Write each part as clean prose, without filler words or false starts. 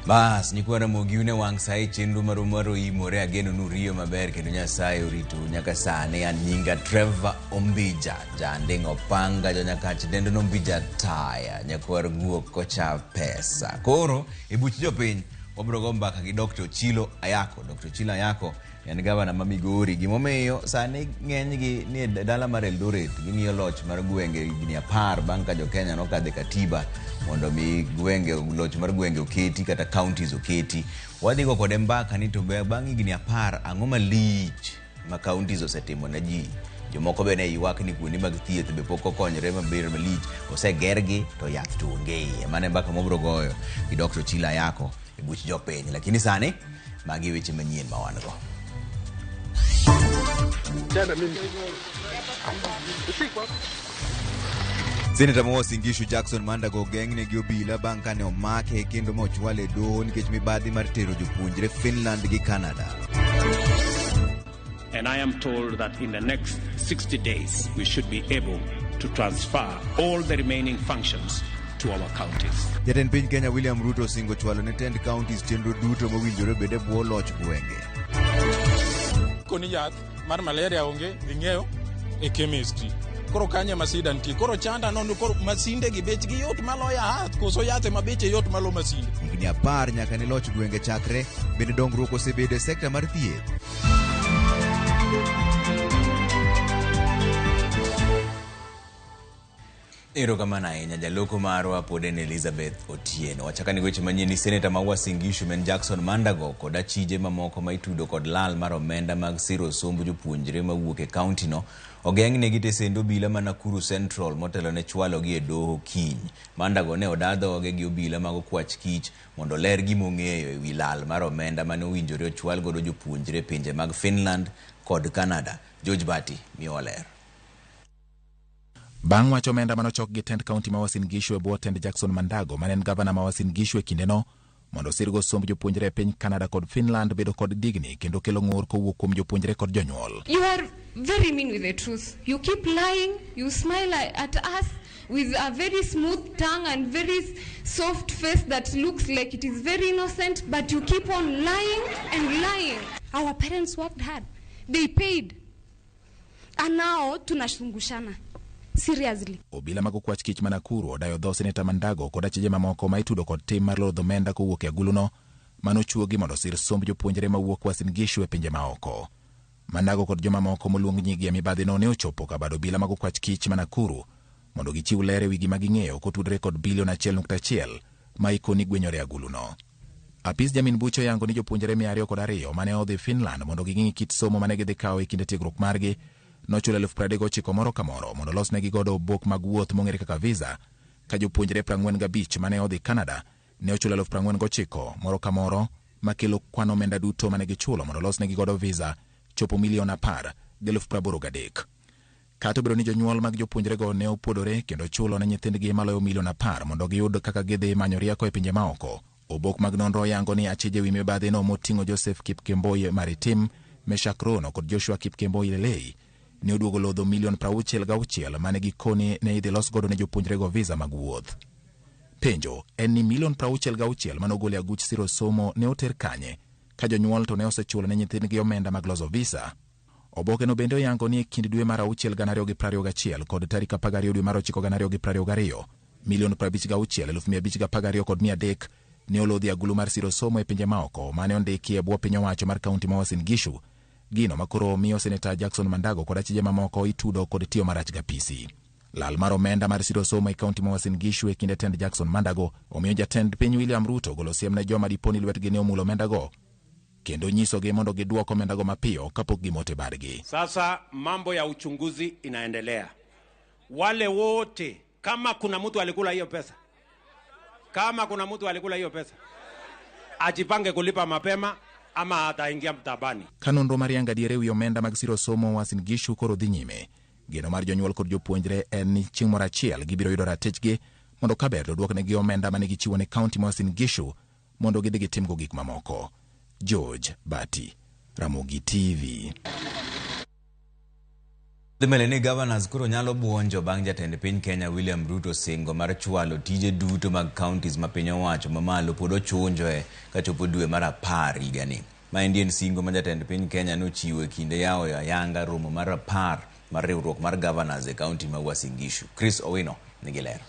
Bas, nyikwa Ramogi une wang' sa e chenro maru mar oimore ageno ni uriyo maber kendo Nyasaye oritou nyaka sani. An nyinga Trevor Ombija, janding' opanga jonyakach dendo Ombija taya, nyakwar guok kocha pesa. Koro e buch jopiny wabiro go mbaka gi Dr. Ochilo Ayako. Dr. Ochilo Ayako en gavana ma Migori. Gimomiyo sani ng'enygi ni e dala mar Eldoret ging'iyo loch mar gwenge higni 10 bang' ka jo-Kenya nokadho e katiba mondo mi gwenge loch mar gwenge oketi kata counties oketi. Wadhi go kode mbaka ni to bang' higni 10 ang'o malich ma counties osetimo ne ji. Jomoko be ne ywak ni kuonde mag thieth be pok okonyore maber malich osegergi to yath to onge iye. Mano e mbaka mwabiro goyo gi Dr. Ochilo Ayako e buch jopiny. Lakini sani magi weche manyien ma wan go. Seneta ma Uasin Gishu Jackson Mandago ogeng'ne gi obila bang' kane omake kendo mochwale e doho nikech mibadhi mar tero jopuonjre Finland gi Canada. And I am told that in the next 60 days, we should be able to transfer all the remaining functions to our counties. Jatend piny Kenya William Ruto osingo chwalo ne tend counties chenro duto mowinjore bed e bwo loch gwenge. Koni yath mar malaria onge, dhi ng'iew e chemistry. Koro kanyo ema sida nitie. Koro chanda nono koro masinde gi bechgi yot maloyo yath koso yath ema beche yot malo masinde. Higni 10 nyaka ne loch gwenge chakre, bende dongruok osebedo e sekta mar thieth. Erokamano ahinya jaloko marwa pod en Elizabeth Otieno. Wachako ni weche manyien ni seneta ma Uasin Gishu men Jackson Mandago kod achije mamoko ma itudo kod lal mar omenda mag siro somb jopuonjre mawuok e kaunti no ogeng'negi tesend obila ma Nakuru Central motelo ne chwalogi e doho kiny. Mandago ne oda dhoge gi obila mag okwach kich mondo oler gima ong'eyo e wi lal mar omenda mane owinjore ochwal godo jopuonjre e pinje mag Finland kod Canada. George Bati miyowa ler. Bang' wacho omenda manochok gi tend kaunti ma Uasin Gishu e bwo tend Jackson Mandago mane en gavana ma Uasin Gishu e kindeno mondo osirgo somb jopuonjre e piny Canada kod Finland bedo kod digni kendo kelo ng'ur kowuok kuom jopuonjre kod jonyuol. You are very mean with the truth. You keep lying, you smile at us with a very smooth tongue and very soft face that looks like it is very innocent, but you keep on lying and lying. Our parents worked hard. They paid. And now tunashungushana. Seriously. Obila mag okwach kich ma Nakuru odayo dho Seneta Mandago kod achije mamoko ma itudo kod tim mar lodho omenda kowuok e aguluno manochuogi mondo osir somb jopuonjre mawuok Uasin Gishu e pinje maoko. Mandago kod jomamoko moluong nyigi e mibadhino ne ochopo ka bad obila mag okwach kich ma Nakuru mondo gichiw ler e wi gima ging'eyo kotudore kod bilion 1.1 ma ikoni gwenyore aguluno. Apis Jamin Buche oyango ni jopuonjre 202 mane odhi Finland mondo ging'i kit somo mane gidhi kawo e kinde tiegruok margi nochulo 39,000 moro ka moro mondo losnegi godo obok mag wuoth mong'ere kaka visa, ka jopuonjre 45 mane odhi Canada ne ochulo 49,000 moro ka moro makelo kwan omenda duto mane gichulo mondo losnegi godo visa chopo milion 10,083. Kata obedo ni jonyuol mag jopuonjrego ne opuodore kendo chulo ne nyithindgi maloyo milion 10 mondo giyud kaka gidhi manyo rieko e pinje maoko, obok mag nonro oyango ni achije wi mibadhino moting'o Joseph Kipkemboi Maritim, Meshak Rono kod Joshua Kipkemboi Lelei ne oduogo lodho milion 66 mane gikone ne idhi los godo ne jopuonjrego visa mag wuoth. Penjo en ni milion 66 mane ogol e aguch siro somo ne oter kanye ka jonyuol to ne osechulo ne nyithindgi omenda mag loso visa. Obokeno bende oyango ni e kind dwe mar 6 2021 kod tarik 12 dwe mar 9 2022 milion 56,512,300 ne olodhi agulu mar siro somo e pinje maoko mane ondiki e bwo piny owacho mar kaunti ma Uasin Gishu, gino makoro miyo Seneta Jackson Mandago kod achije mamoko itudo kod tiyo marach gapisi. Lal mar omenda mar siro somo e kaunti ma Uasin Gishu e kinde tend Jackson Mandago omiyo jatend piny William Ruto golo siem ne joma dipo ni lwetgi ne omulo omendago kendo nyisogi mondo gidwok omendago mapiyo kapok gimote badgi. Sasa mambo ya uchunguzi inaendelea. Wale wote, kama kuna mtu alikula hiyo pesa, kama kuna mtu alikula hiyo pesa, ajipange kulipa mapema ama ataingia mtabani. Ka nonro mar yango adier ewi omenda mag siro somo Uasin Gishu koro dhi nyime, geno mar jonyuol kod jopuonjre en ni chieng' moro achiel gibiro yudo ratichgi mondo kaber to duoknegi omenda mane gichiwo ne kaunti ma Uasin Gishu mondo gidhi gitimgo gik mamoko. George Bati, Ramogi TV. Dhi mbele ni governors koro nyalo buonjo bang' jatend piny Kenya William Ruto singo mar chwalo tije duto mag counties ma piny owacho mamalo pod ochunjoe kachopo dwe mar 10 higani. Maendi en singo ma jatend piny Kenya nochiwo e kinde yawo ayanga romo mar 10 mar riwruok mar governors e kaunti ma Uasin Gishu. Chris Owino nigi ler.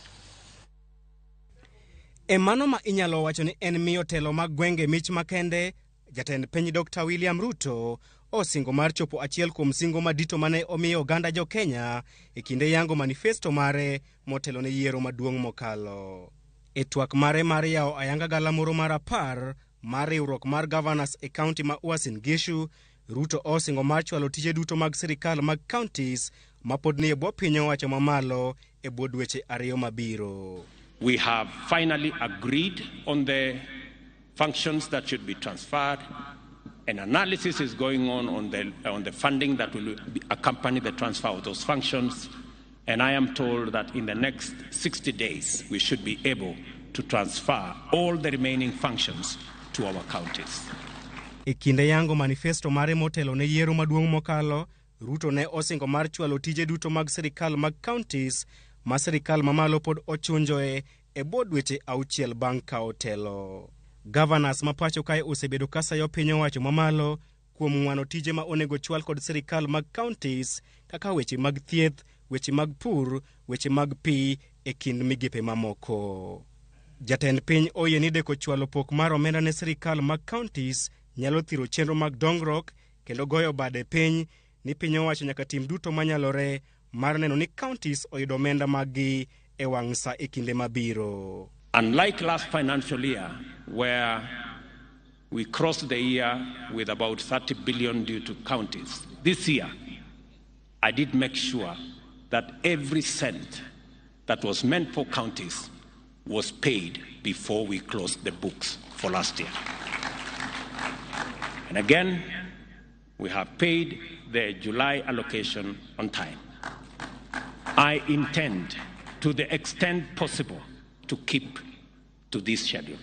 E mano ma inyalo wacho ni en miyo telo mag gwenge mich makende, jatend piny Dr. William Ruto osingo mar chopo achiel kuom singo madito mane omiyo oganda jo Kenya e kinde yango manifesto mare motelo ne yiero maduong' mokalo. E twak mare mar yawo ayanga galamoro mar 10 mar riwruok mar governors e kaunti ma Uasin Gishu, Ruto osingo mar chwalo tije duto mag sirikal mag counties mapod nie bwo piny owacho mamalo e bwo dweche 2 mabiro. We have finally agreed on the functions that should be transferred. An analysis is going on the funding that will accompany the transfer of those functions. And I am told that in the next 60 days, we should be able to transfer all the remaining functions to our counties. E kinde yango manifesto mare motelo ne yiero maduong' mokalo, Ruto ne osingo mar chwalo tije duto mag sirikal mag counties ma sirikal mamalo pod ochunjoe e bwo dweche 6 bang' kawo telo. Governors ma pacho kae osebedo kasayo piny owacho mamalo kuom ng'wano tije ma onego chwal kod sirikal mag counties kaka weche mag thieth, weche mag pur, weche mag pi e kind migepe mamoko. Jatend piny oyie ni deko chwalo pok mar omenda ne sirikal mag counties nyalo thiro chenro mag dongruok kendo goyo bade piny ni piny owacho nyaka tim duto manyalore mar neno ni counties oyudo omenda maggi e wang' sa e kinde mabiro. Unlike last financial year, where we crossed the year with about 30 billion due to counties, this year I did make sure that every cent that was meant for counties was paid before we closed the books for last year. And again, we have paid the July allocation on time. I intend, to the extent possible, to keep to this schedule.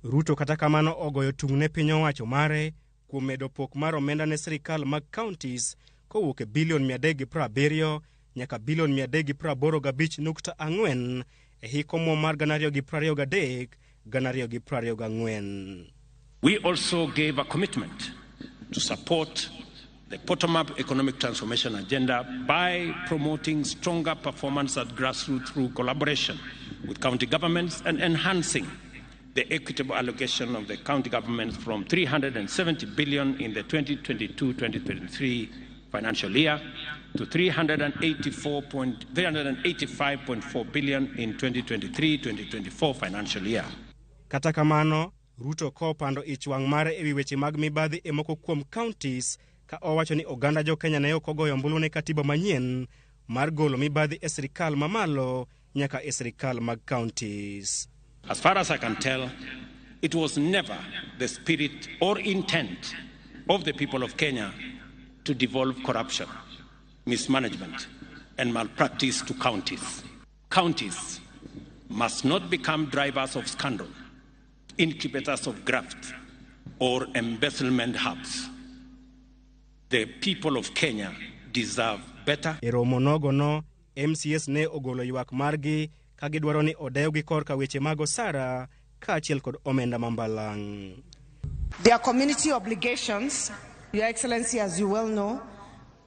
Ruto kata kamano ogoyo tung' ne piny owacho mare kuom medo pok mar omenda ne sirikal mag counties kowuok e bilion 370 nyaka bilion 385.4 e hik omuom mar 2023 2024. We also gave a commitment to support the bottom-up economic transformation agenda by promoting stronger performance at grassroots through collaboration with county governments and enhancing the equitable allocation of the county governments from 370 billion in the 2022-2023 financial year to 385.4 billion in 2023-2024 financial year. Kata kamano, Ruto kopando ich wang' mare ewi weche mag mibadhi e moko kuom counties ka owacho ni oganda jo Kenya ne ok ogoyo ombulu ne katiba manyien mar golo mibadhi e sirikal mamalo nyaka e sirikal mag counties. As far as I can tell, it was never the spirit or intent of the people of Kenya to devolve corruption, mismanagement, and malpractice to counties. Counties must not become drivers of scandal, incubators of graft, or embezzlement hubs. The people of Kenya deserve better. E romo nogo no, MCS ne ogolo ywak margi ka gidwaro ni odewgi korka weche mag osara kaachiel kod omenda mambalang'. Their community obligations, Your Excellency, as you well know,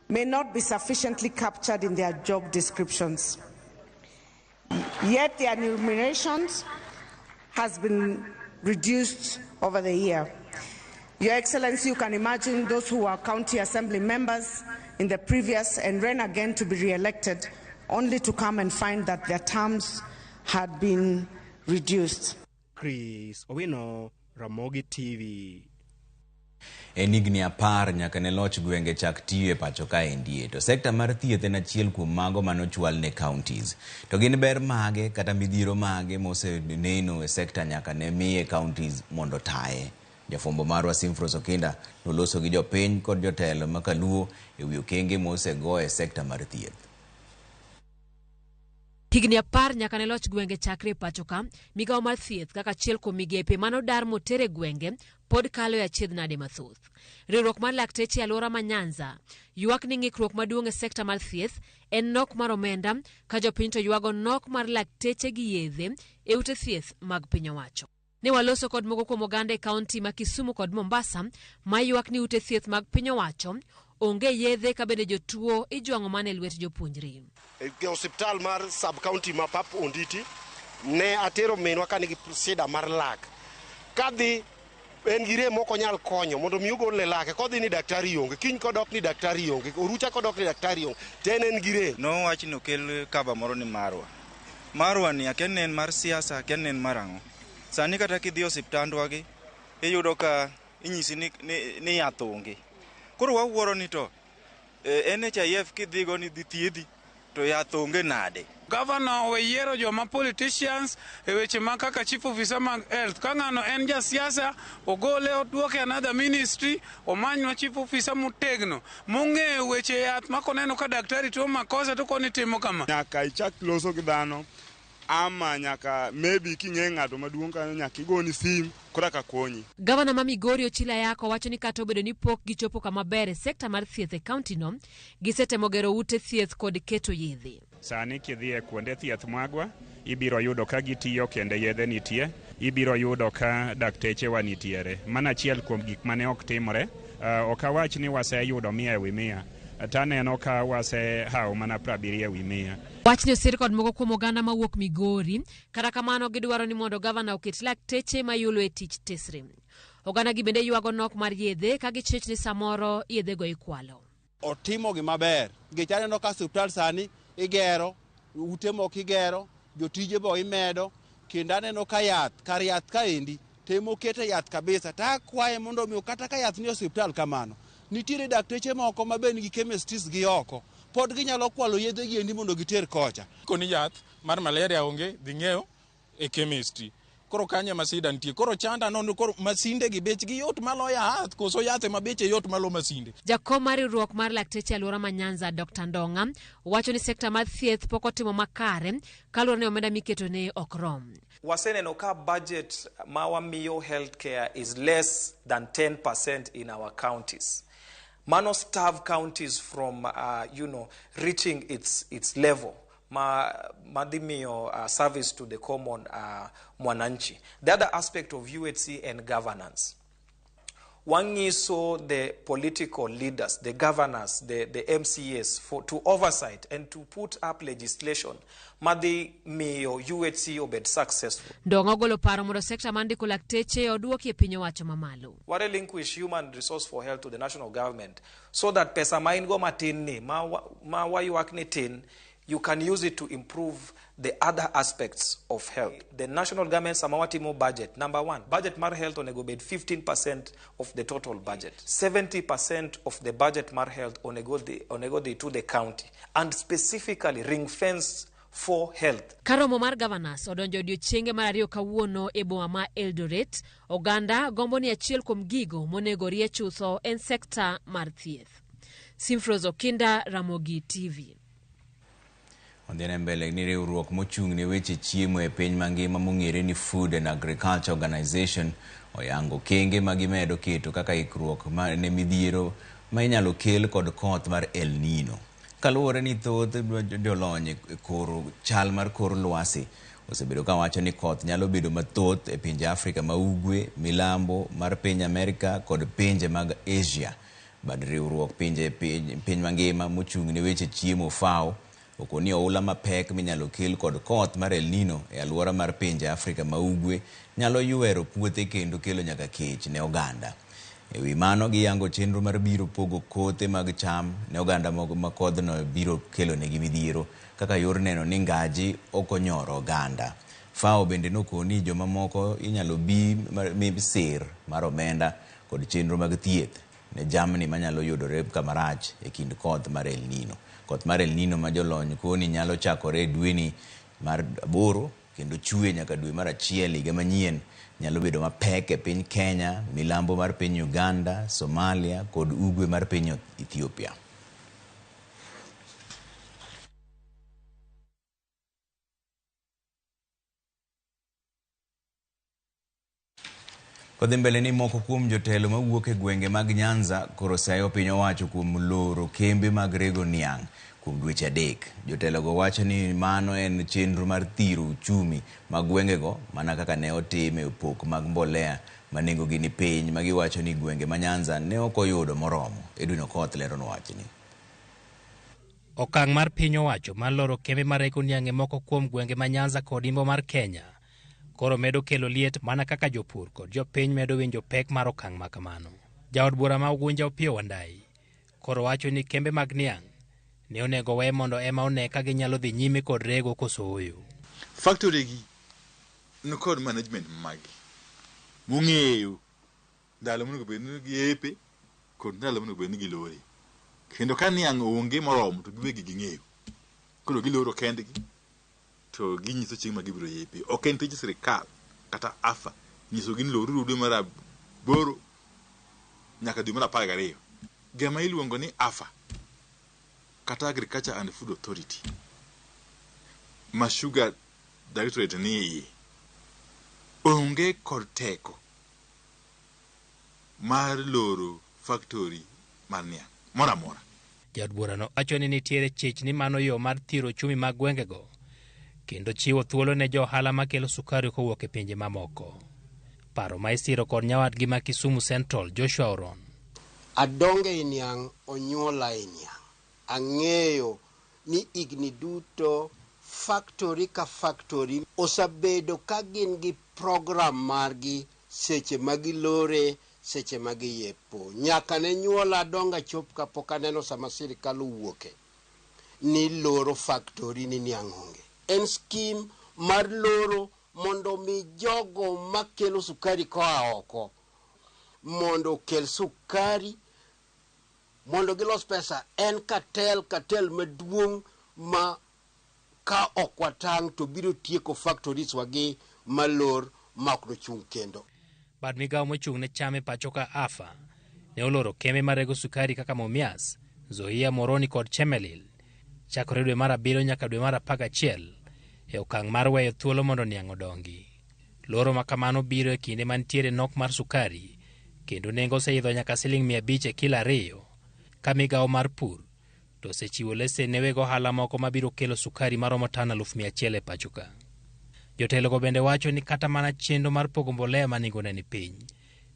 may not be sufficiently captured in their job descriptions. Yet their remunerations has been reduced over the year. Your Excellency, you can imagine those who were county assembly members in the previous and ran again to be re-elected, only to come and find that their terms had been reduced. Chris Owino, Ramogi TV. En higni 10 nyaka ne loch gwenge chak tiyo e pacho kaendie, to sekta mar thieth en achiel kuom mago manochwal ne counties. To gin ber mage kata midhiero mage moseneno e sekta nyaka ne miye counties mondo taye. Jafwambo marwa Simfros Okinda noloso gi jopiny kod jotelo ma kaluo e wi okenge mosego e sekta mar thieth. Higni 10 nyaka ne loch gwenge chakre e pacho ka, migawo mar thieth kaka achiel kuom migepe mane odar moter e gwenge pod kalo e achiedh nade mathoth. Riwruok mar lakteche e alwora ma Nyanza ywak ni ng'ikruok maduong' e sekta mar thieth en nok mar omenda ka jopiny to ywago nok mar lakteche gi yedhe e ute thieth mag piny owacho. Ne waloso kod moko kuom oganda e kaunti ma Kisumu kod Mombasa ma ywak ni ute thieth mag piny owacho onge yedhe ka bende jotuo ijwang'o mana e lwet jopuonjre. E osiptal mar sub county ma Pap Onditi ne atero minwa ka nigi sida mar lak. Kadhi en gi rem ok onyal konyo mondo mi ogol e lake kodhi ni daktari onge kiny kodok ni daktari onge orucha kodok ni daktari onge to en gi rem. Nowach ni okel cover moro ni marwa. Marwa ni akia ni en mar siasa akia ni en mar ang'o. Sani kata kidhi e osiptandwa gi iyudo ka inyisi ni yath onge. Koro wawuoro ni to NHIF kidhigo ni dhi thiedhi to yath onge nade. Gavana owe yiero joma politicians e weche ma kaka chief officer mag health. Ka ng'ano en jasiasa, ogole oduoke another ministry, omanywa chief officer motegno, mong'eyo weche yath ma koneno ka daktari timo makosa to koni timo kama. Nyaka ichak loso gi dhano ama nyaka maybe king'e ng'ato maduong' kanyo nyaka igoni sim koro ka konyi. Gavana ma Migori Ochilo Ayako wacho ni kata obedo ni pok gichopo kama ber e sekta mar thieth e kaunti no, gisetemo gero ute thieth kod keto yedhe. Sani kidhi e kuonde thieth magwa, ibiro yudo ka gitiyo kendo yedhe nitie, ibiro yudo ka daktechewa nitiere. Mano achiel kuom gik mane ok timore. Ok awach ni waseyudo 100%, taneno ka wasehawo mana 70%. Wachni osir kod moko kuom oganda mawuok Migori, kata kamano gidwaro ni mondo gavana oket lakteche mayulo e tich tesre. Oganda gi bende ywago nok mar yedhe ka gichich ni samoro yedhego ikwalo. Otimo gima ber nikech aneno ka osiptal sani igero, ute moko igero, jotije bo imedo, kendo aneno ka yath, kar yath kaendi temo kete yath kabisa. To akwaye mondo mi kata ka yath ni osiptal kamano, nitiere dakteche moko ma be nigi chemists gi oko, pod ginyalo kwalo yedhe gi endi mondo giter kocha. Koni yath mar malaria onge, dhi ng'iew e chemistry. Koro kanyo ema sida nitie. Koro chanda no koro masinde gi bechgi yot maloyo yath koso yath ema beche yot malo masinde. Jakom mar riwruok mar lakteche e alwora ma Nyanza Dr. Ndong'a wacho ni sekta mar thieth pok otimo makare kaluwore ni omenda miketone ok rom. Waseneno ka budget ma wamiyo healthcare is less than 10% in our counties. Mano starve counties from reaching its level ma madhi miyo service to the common mwananchi. The other aspect of UHC and governance. Wang'iso the political leaders, the governors, the MCAs to oversight and to put up legislation madhi miyo UHC obed successful. Ndong'a ogolo paro mondo sekta mar ndiko lakteche oduoki e piny owacho mamalo. Wa relinquish human resource for health to the national government so that pesa ma in go matin ni ma waywak ni tin, you can use it to improve the other aspects of health. The national government sama watimo budget, number one, budget mar health onego bed 15% of the total budget. 70% of the budget mar health onego dhi to the county and specifically ring fence for health. Ka romo mar governors odonjo odiechienge mar ariyo kawuono e boma ma Eldoret, oganda gombo ni achiel kuom gigo monego rie chutho en sekta mar thieth. Simfros Okinda, Ramogi TV. Odhi mbele ni riwruok mochung' ne weche chiemo e piny mangima mong'ere ni Food and Agriculture Organization oyango kenge ma gimedo keto kaka ikruok ne midhiero ma inyalo kel kod koth mar El Nino. Kaluwore ni thoth jolony e koro chal mar kor lwasi osebedo kawacho ni koth nyalo bedo mathoth e pinje Afrika ma ugwe, milambo mar piny Amerka kod pinje mag Asia. Bad riwruok pinje piny mangima mochung' ne weche chiemo FAO okoni oula mapek minyalo kel kod koth mar El Nino e alwora mar pinje Afrika ma ugwe nyalo ywero puothe kendo kelo nyaka kech ne oganda. E wi mano giyango chenro mar biro pogo kothe mag cham ne oganda ma kodhno biro kelonegi midhiero kaka yor neno ni ngaji ok onyoro oganda. FAO bende nokoni jomamoko inyalo bi mi sir mar omenda kod chenro mag thieth ne jamni manyalo yudore kamarach e kind koth mar El Nino. Koth mar El Nino ma jolony koni nyalo chakore e dweni mar 8 kendo chwe nyaka dwe mar 1 higa manyien nyalo bedo mapek e piny Kenya, milambo mar piny Uganda, Somalia kod ugwe mar piny Ethiopia. Kodhi mbele ni moko kuom jotelo mawuok e gwenge mag Nyanza koro sayo piny owacho kuom loro kembe mag rego niang' kuom dweche 3. Jotelogo wacho ni mano en chenro mar thiro uchumi mag gwengego mana kaka ne otim e pok mag mbolea ma nengogi ni piny ma giwacho ni gwenge ma Nyanza ne ok oyudo moromo. Edwin Okoth leronwa wachni. Okang' mar piny owacho mar loro kembe marego niang' e moko kuom gwenge ma Nyanza kod Imbo mar Kenya koro medo kelo liet mana kaka jopur kod jopiny medo winjo pek mar okang' ma kamano. Jaod bura ma Ugunja Opiyo Wandayi koro wacho ni kembe mag niang' ne onego we mondo ema one ka ginyalo dhi nyime kod rego koso ooyo. Factory gi nikod management magi mong'eyo ndalo monego bed ni giepe kod ndalo monego bed ni gilore. Kendo ka niang' onge moromo to giwegi ging'eyo. Koro giloro kendgi to ginyiso chieng' ma gibiro yepe. Ok en tij sirikal kata AFA nyisogi ni loruru dwe mar 8 nyaka dwe mar 12. Gima iluongo ni AFA kata Agriculture and Food Authority ma Sugar Directorate ni iye onge kod teko mar loro factory mar niang' moro amora. Jaod burano wacho ni nitiere chich ni mano yo mar thiro uchumi mag gwengego kendo chiwo thuolo ne jo ohala makelo sukari kowuok e pinje mamoko. Paro ma isiro kod nyawadgi ma Kisumu Central Joshua Oron. Adonge e niang', onyuola e niang'. Ang'eyo ni higni duto factory ka factory osebedo ka gin gi program margi seche ma gilore, seche ma giyepo. Nyaka ne nyuola adonga chop kapok aneno sama sirikal owuoke ni loro factory ni niang' onge. En scheme mar loro mondo mi jogo makelo sukari koa oko mondo okel sukari mondo gilos pesa. En cartel maduong' ma ka ok watang' to biro tieko factories wagi malor ma ok nochung' kendo. Bad migawo mochung' ne cham e pacho ka AFA ne oloro kembe marego sukari kaka Mumias, Nzoia, Moroni kod Chemelil chakore dwe mar 7 nyaka dwe mar 11 e okang' mar weyo thuolo mondo niang' odongi. Loro ma kamano biro e kinde mantiere nok mar sukari kendo nengo oseidho nyaka siling 500 e kilo 2 ka migawo mar pur to osechiwo lesen ne weg ohala moko mabiro kelo sukari maromo tan 100,000 e pacho ka. Jotelogo bende wacho ni kata mana chenro mar pogo mbolea ma nengone ni piny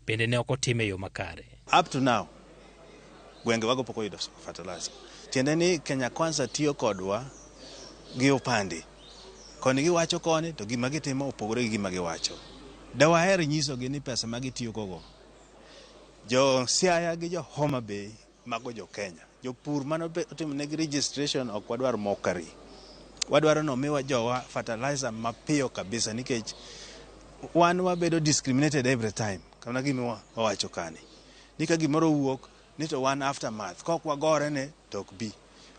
bende ne ok otim e yo makare. Up to now, gwenge wago pok oyudo fertilizer. Tiende ni Kenya Kwanza tiyo kodwa gi upande. Koni giwacho koni to gima gitimo opogore gi gima giwacho. Dawaher nyisogi ni pesa ma gitiyo gogo. Jo Siaya gi jo Homa Bay mago jo Kenya. Jopur mane otimo negi registration ok wadwar mockery. Wadwaro ni omiwa jowa fertilizer mapiyo kabisa nikech wan wabedo discriminated every time. Kama gima wawacho kani. Ni ka gimoro owuok ni to wan aftermath. Kok wagore ne to ok bi.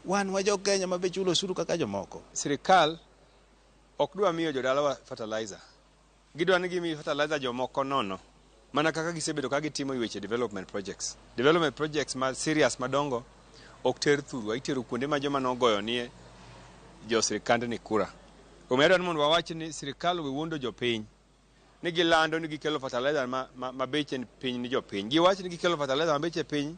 Wan wa jo Kenya ma be chulo osuru kaka jomoko. Sirikal ok dwa miyo jodalawa fertilizer. Gidwa ni gimi fertilizer jomoko nono. Mana kaka gisebedo ka gitimo e weche development projects. Development projects ma serious madongo ok ter thurwa, itero kuonde ma joma nogoyo nie jo sirikand ni kura. Omiyo adwaro ni mondo wawach ni sirikal owe wuondo jopiny ni gilando ni gikelo fertilizer ma beche piny ni jopiny. Giwacho ni gikelo fertilizer ma beche piny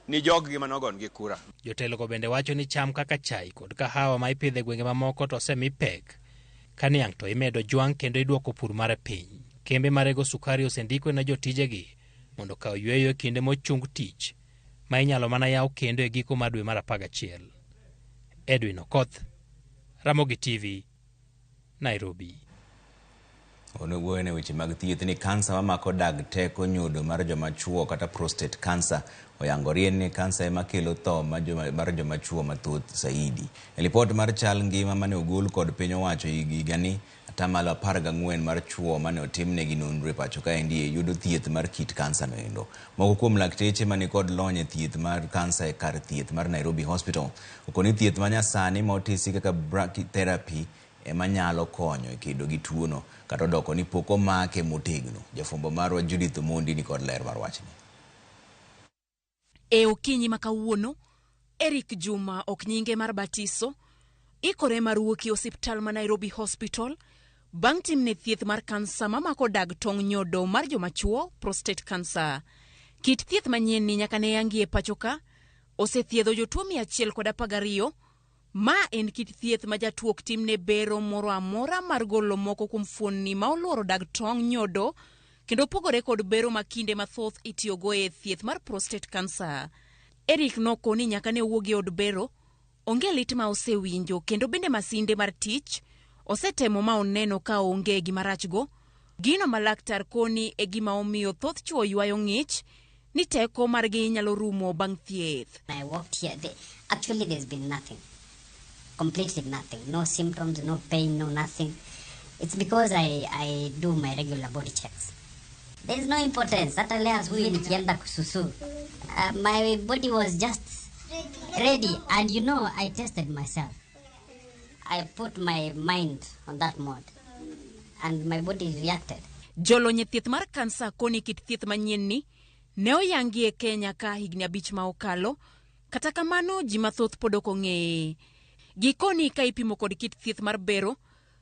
ni jog-gi manogon gi kura. Jotelogo bende wacho ni cham kaka chai kod kahawa ma ipidho e gwenge mamoko to osemi pek. Ka niang' to imedo jwang' kendo idwoko pur mare piny. Kembe marego sukari osendikwe ne jotijegi mondo okaw yweyo e kinde mochung tich ma inyalo mana yaw kendo e giko mar dwe mar 11. Edwin Okoth, Ramogi TV, Nairobi. Onego wuoyo ne weche mag thieth ni kansa mamako dag teko nyodo mar joma chuo kata prostate cancer oyangore ni kansa ema kelo tho mar joma chuo mathoth saidi. E lipot mar chal ngima mane ogol kod piny owacho higani, 14% mar chuo mane otimnegi nonro e pacho kaendi yudo thieth mar kit kansa no endo. Moko kuom lakteche mani kod lony e thieth mar kansa e kar thieth mar Nairobi Hospital okoni thieth manyasani ma otisi kaka brachytherapy ema nyalo konyo e kedo gi tuono kata odoko ni pok omake motegno. Jafwambo marwa Judith Omondi ni kod ler mar wachni. E okinyi ma kawuono, Eric Juma ok nyinge mar batiso, ikore mar wuok e osiptal ma Nairobi Hospital bang' timne thieth mar kansa mamako dag tong' nyodo mar joma chuo, prostate cancer. Kit thieth manyienni nyaka ne yangi e pacho ka osethiedho jotuo 112. Ma en kit thieth ma jatuo ok timne bero moro amora mar golo moko kuom fuonni ma oluoro dag tong' nyodo kendo opogore kod bero ma kinde mathoth itiyogo e thieth mar prostate cancer. Eric nokoni nyaka ne owuog e od bero, onge lit ma osewinjo kendo bende masinde mar tich osetemo ma oneno ka onge gima rachgo. Gino ma laktar koni e gima omiyo thoth chwo ywayo ng'ich ni teko margi nyalo rumo bang' thieth. I walked here. Actually, there's been nothing. Completely nothing. No symptoms, no pain, no nothing. It's because I do my regular body checks. There's no importance. Hata leo asubuhi nikienda kususu, my body was just ready. And I tested myself. I put my mind on that mode. And my body reacted. Jolony e thieth mar kansa koni kit thieth manyien ni ne oyangi e Kenya ka higni 5 ma okalo, kata kamano ji mathoth pod ok ong'eye. Gikoni ka ipimo kod kit thieth mar bero,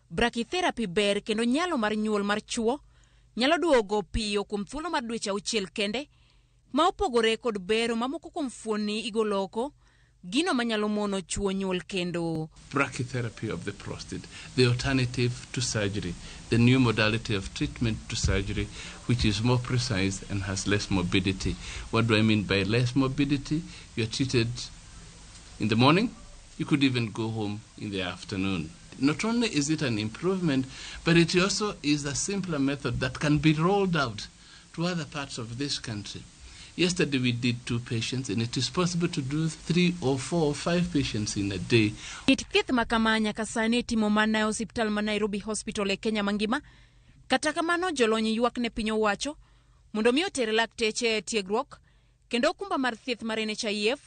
brachytherapy ber kendo nyalo mar nyuol mar chuo nyalo duogo piyo kuom thuolo mar dweche 6 kende, ma opogore kod bero mamoko kuom fuonni igolo oko, gino manyalo mono chuo nyuol kendo. Brachytherapy of the prostate, the alternative to surgery, the new modality of treatment to surgery, which is more precise and has less morbidity. What do I mean by less morbidity? You are treated in the morning, you could even go home in the afternoon. Not only is it an improvement, but it also is a simpler method that can be rolled out to other parts of this country. Yesterday we did 2 patients, and it is possible to do 3 or 4 or 5 patients in a day. Kit thieth ma kama nyaka sani itimo mana e osiptal ma Nairobi Hospital e Kenya mangima. Kata kamano jolony ywak ne piny owacho mondo mi oter lakteche e tiegruok kendo okumba mar thieth mar NHIF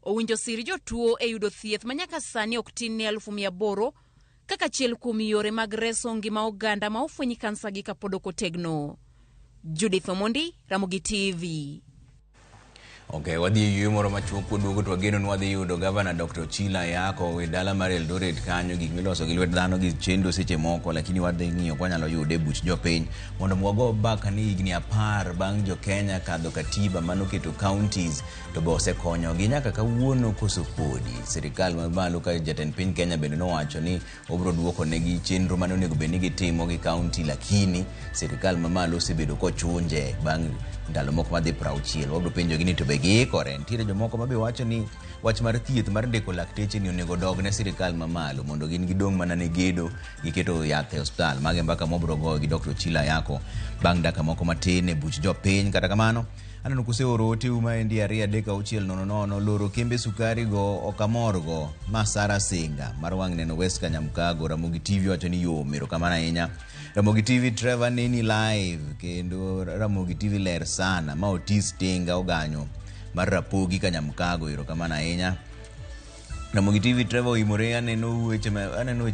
owinjo sir jotuo e yudo thieth ma nyaka sani ok tin ne 800,000 kaka achiel kuom yore mag reso ngima oganda ma ofweny kansa gi kapod ok otegno. Judith Omondi, Ramogi TV. Okay, wadhi e yueyo moro machuok kwaduogo to wageno ni wadhi yudo Gavana Dr. Ochila Ayako e dala mar Eldoret kanyo, gik miloso gi lwet dhano gi chendo seche moko, lakini wadhi ng'iyo kwa wanyalo yude e buch jopiny mondo wago mbaka ni higni 10 bang' jo Kenya kadho katiba manoketo counties to be osekonyogi nyaka kawuono koso podi. Sirikal mamalo ka jatend piny Kenya bende nowacho ni obiro duoko negi chenro mane onego bed ni gitimo gi county, lakini sirikal mamalo osebedo kochunje bang' ndalo moko madhi 60. Wabiro penjogi ni to be giikore. Nitiere jomoko ma be wacho ni wach mar thieth mar ndiko lakteche ni onego dog ne sirikal mamalo mondo gin gidong' mana ne gedo gi keto yath e osiptal. Mage mbaka mwabiro goyo gi Dr. Ochila Ayako bang' dakika moko matin e buch jopiny. Kata kamano, aneno kuseoro oteu maendi 2 3 6 0 0 loro kembe sukari go ok amorgo. Ma Sara Singa mar wang' neno West Kanyamkago. Ramogi TV wacho ni yom, erokamano ahinya. Ramogi TV Trevor neni live kendo Ramogi TV ler sana. Ma Otis Tinga Oganyo mar Rapogi Kanyamkago, erokamano ahinya. Ramogi TV Trevor oimore, aneno weche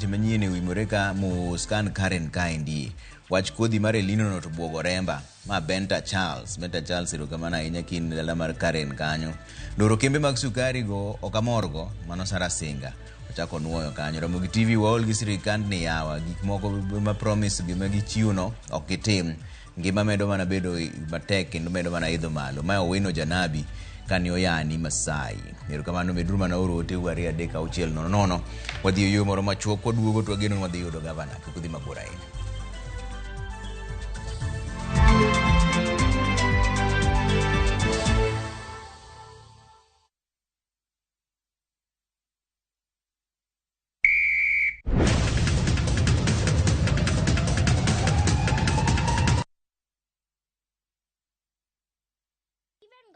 manyien oimore ka mos kan Karen kaendi. Wach kodhi mar Elnino no to buogo remba. Ma Benta Charles, Benta Charles erokamano ahinya kin dala mar Karen kanyo. Loro kembe mag sukari go ok amorgo, mano Sara Singa. Ochako nuoyo kanyo. Ramogi TV waol gi sirikand ni yawa, gik moko ma promise gima gichiwo no ok gitim. Ngima medo mana bedo matek kendo medo mana idho malo. Ma Owino Janabi kani oyani Masai. Erokamano meduru mana oro ote 2 3 6 0 0. Wadhi e yo moro machuok kwaduogo to wageno ni wadhi yudo gavana. Kik udhi mabor ahinya.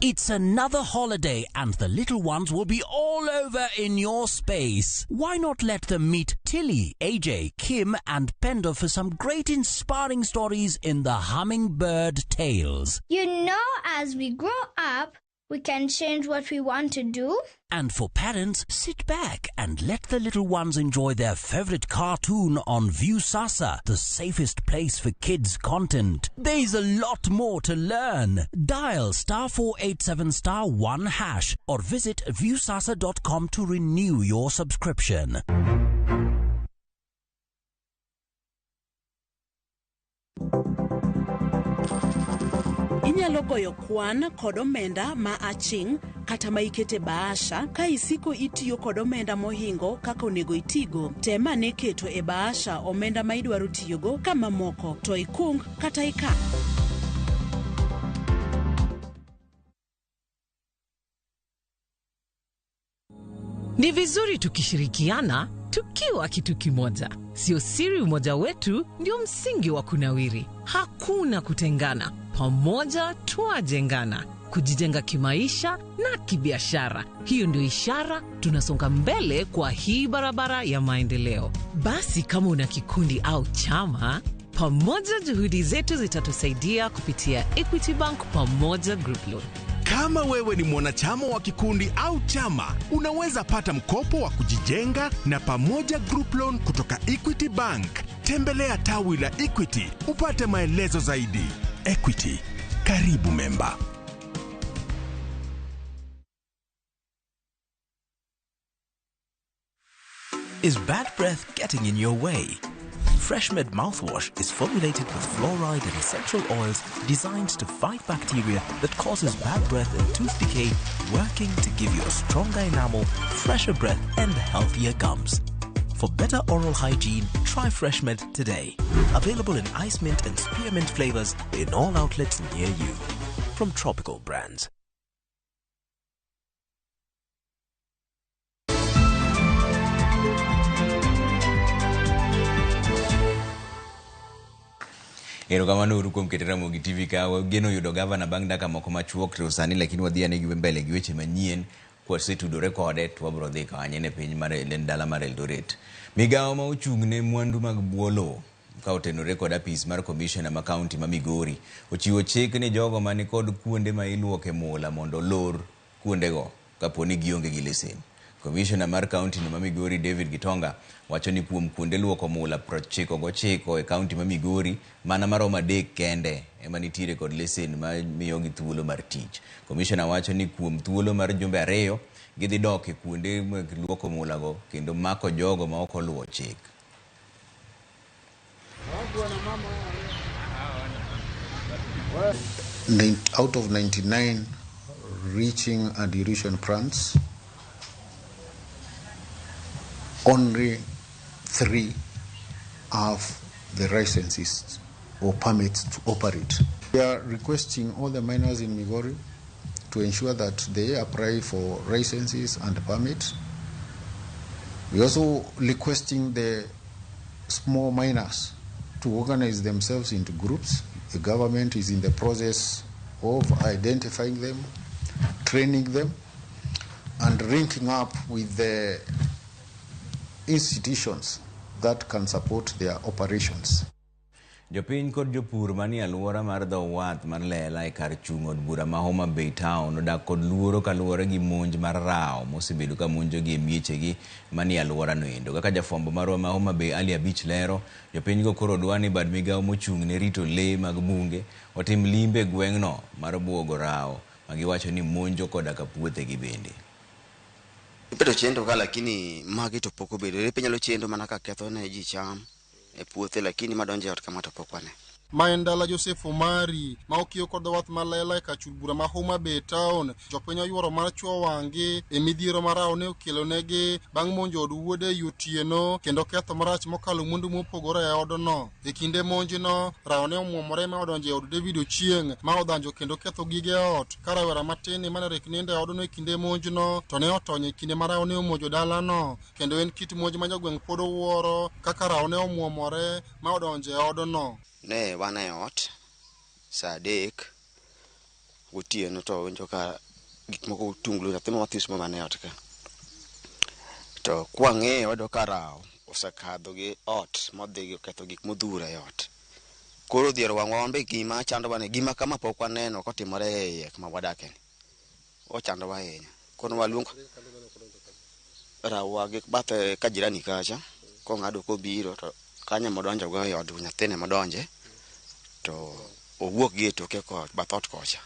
It's another holiday and the little ones will be all over in your space. Why not let them meet Tilly, AJ, Kim and Pendo for some great inspiring stories in the Hummingbird Tales. You know, as we grow up, we can change what we want to do. And for parents, sit back and let the little ones enjoy their favorite cartoon on Viusasa, the safest place for kids' content. There's a lot more to learn. Dial *487*1# or visit viusasa.com to renew your subscription. Inyalo goyo kwan kod omenda ma aching' kata ma ikete bahasha ka isiko itiyo kod omenda mohingo kaka onego itigo. Tem ane keto e bahasha omenda ma idwaro tiyogo ka mamoko to ikung kata ikan. Ni vizuri tukishirikiana tukiwa kitu kimoja. Sio siri umoja wetu ndio msingi wa kunawiri. Hakuna kutengana, pamoja twajengana, kujijenga kimaisha na kibiashara. Hiyo ndio ishara tunasonga mbele kwa hii barabara ya maendeleo. Basi kama una kikundi au chama, pamoja juhudi zetu zitatusaidia kupitia Equity Bank Pamoja Group Loan. Kama wewe ni mwanachama wa kikundi au chama, unaweza pata mkopo wa kujijenga na Pamoja Group Loan kutoka Equity Bank. Tembelea tawi la Equity upate maelezo zaidi. Equity, karibu memba. Is bad breath getting in your way? FreshMed mouthwash is formulated with fluoride and essential oils designed to fight bacteria that causes bad breath and tooth decay, working to give you a stronger enamel, fresher breath, and healthier gums. For better oral hygiene, try FreshMed today. Available in ice mint and spearmint flavors in all outlets near you. From Tropical Brands. Erokamano uru kuom keto Ramogi TV ka wageno yudo gavana bang' dakika moko machuok to sani lakini wadhi ane gi mbele gi weche manyien kwasetudore kode to wabiro dhi kanye ne piny mar en dala mar Eldoret. Migawo ma ochung' ne mwandu mag bwo lowo ka otenore kod apis mar komishona ma kaunti ma Migori ochiwo chik ni jogo mani kod kuonde ma iluoke mula mondo olor kuondego kapo ni gionge gi lesen. Komishona mar kaunti no ma Migori David Gitonga wacho ni kuom kuonde luoko mula 99 e kaunti ma Migori mana maromo 3 kende ema nitiere kod lesen ma miyogi thuolo mar tich. Komishona wacho ni kuom thuolo mar jumbe 2 gidhi dok e kuonde mag luoko mulago kendo mako jogo ma ok oluwo chik. Out of 99 reaching and erosion plants, only 3 have the licenses or permits to operate. We are requesting all the miners in Migori to ensure that they apply for licenses and permits. We are also requesting the small miners to organize themselves into groups. The government is in the process of identifying them, training them, and linking up with the institutions that can support their operations. Jopiny kod jopur manie alwora mar dho wath mar Lela e kar chung' od bura ma Homa Bay Town odak kod luoro kaluwore gi monj mar rao mosebedo ka monjogi e miechegi manie alworano endo. Kaka jafwambo marwa ma Homa Bay Ali Abich lero, jopinygo koro dwa ni bad migawo mochung' ne rito lee mag bunge otim limbe e gweng'no mar buogo rao ma giwacho ni monjo koda ka puothegi bende. Ibedo chendo ka lakini magi to pok obedo. Repe nyalo chendo mana ka ketho ne ji cham e puothe lakini madonjo e ot kama to pok wane. Ma en dala Joseph Omari ma okiyo kod dho wath ma Lela e kar bura ma Homa Bay Town. Jopiny oyuoro mar chuo wang'gi e midhiero ma rao ne okelonegi bang' monjo od wuode e otieno kendo ketho marach mokalo mwandu mopogore e odno. E kinde monjno, rao ne omuomore ma odonjo e od David Ochieng' ma odhanjo kendo ketho gige ot. Ka rawera matin mane rek nindo e odno e kinde monjno to ne otony e kinde ma rao ne omonjo dalano. Kendo en kit monj ma jogweng' pod owuoro kaka rao ne omuomore ma odonjo e odno. Ne wan e ot saa 3 gotieno to winjo ka gik moko tunglo nyathi ma mathis ma e ot ka. To kwang'iyo wayudo ka rao osekadho gi ot modhi oketho gik modhuro e ot. Koro odhiero wang'wa wan be gima chandowa ni gima kama pok waneno kotimore e iye kuma wadake ni. Ochandowa ahinya. Koro waluongo rawa gi bathe ka jirani kacha kong'ado kobiro to kanyo modonjo go e od nyathine modonje to owuok gi e toke ko bath ot kocha.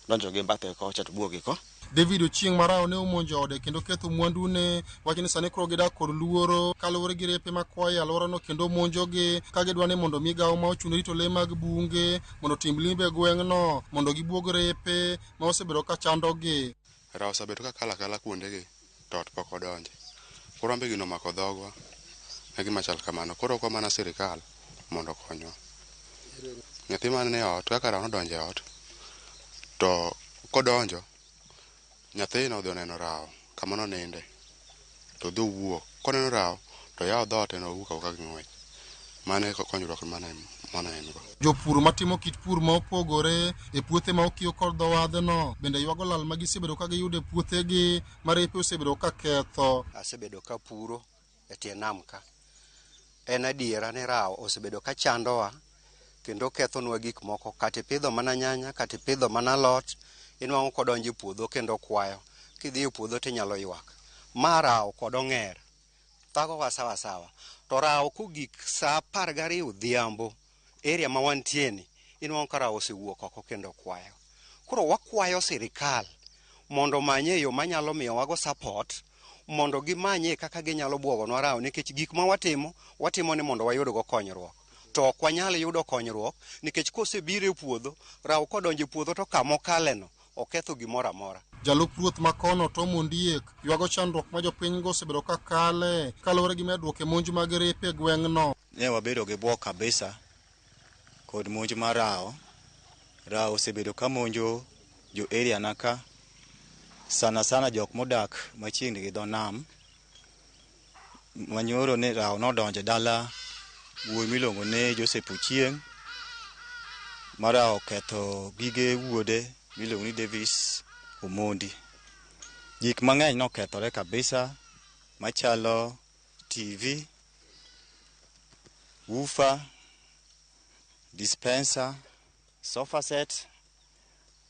Donjo gi bathe kocha to wuok gi ko. David Ochieng' Marao ne omonjo ode kendo ketho mwandune. Wacho ni sani koro gidak kod luoro kaluwore gi repe makwayo e alworano kendo monjogi ka gidwa ni mondo migawo ma ochung' ne rito lee mag bunge mondo otim limbe e gweng'no mondo gibuog repe ma osebedo ka chandogi. Rawo osebedo ka kalo akala kuondegi to ot pok odonje. Koro wan be gino omako dhogwa e gima chal kamano. Koro wakwa mana sirikal mondo okonywa. Nyathi man e ot kaka rawo nodonjo e ot to kodonjo nyathino odhi oneno rawo kama noninde to odhi owuok. Koneno rawo to oyawo dhoot en owuok awuoka gi ng'wech. Mano e konyruok mane en go. Jopur matimo kit pur ma opogore e puothe ma okiyo kod dho wadhno bende ywago lal ma gisebedo ka giyudo e puothegi ma repe osebedo ka ketho. Asebedo ka puro e tie nam ka. En adiera ni rawo osebedo ka chandowa kendo kethonwa gik moko. Kata ipidho mana nyanya, kata ipidho mana alot, inwang'o kodonjo e puodho kendo kwayo. Kidhi e puodho tinyalo ywak. Ma rawo kod ong'er thagowa sawa sawa. To rawo kogik sa 12 odhiambo, area ma wantie ni, inwang'o ka rawo osewuok oko kendo kwayo. Koro wakwayo sirikal mondo omanye yo manyalo miyowago support, mondo gimanye kaka ginyalo buogonwa rawo, nikech gik ma watimo, watimo ni mondo wayudgo konyruok. To ok wanyal yudo konyruok nikech kosebiro e puodho, rawo kodonjo e puodho to kama okaleno oketho gimoro amora. Jalup ruoth makono Tom Ondiek ywago chandruok ma jopinygo osebedo ka kale kaluwore gi medruok e monj mag repe e gweng'no. Ne wabedo gi bwok kabisa kod monj mar rawo. Rawo osebedo ka monjo jo area na ka, sana sana jok modak machiegni gi dho nam. Manyoro ni rawo nodonjo e dala wuoyi miluongo ni Joseph Ochieng', ma rawo oketho gige wuode miluongo ni Davis Omondi. Gik mang'eny nokethore kabisa machalo TV, woofer, dispenser, sofa set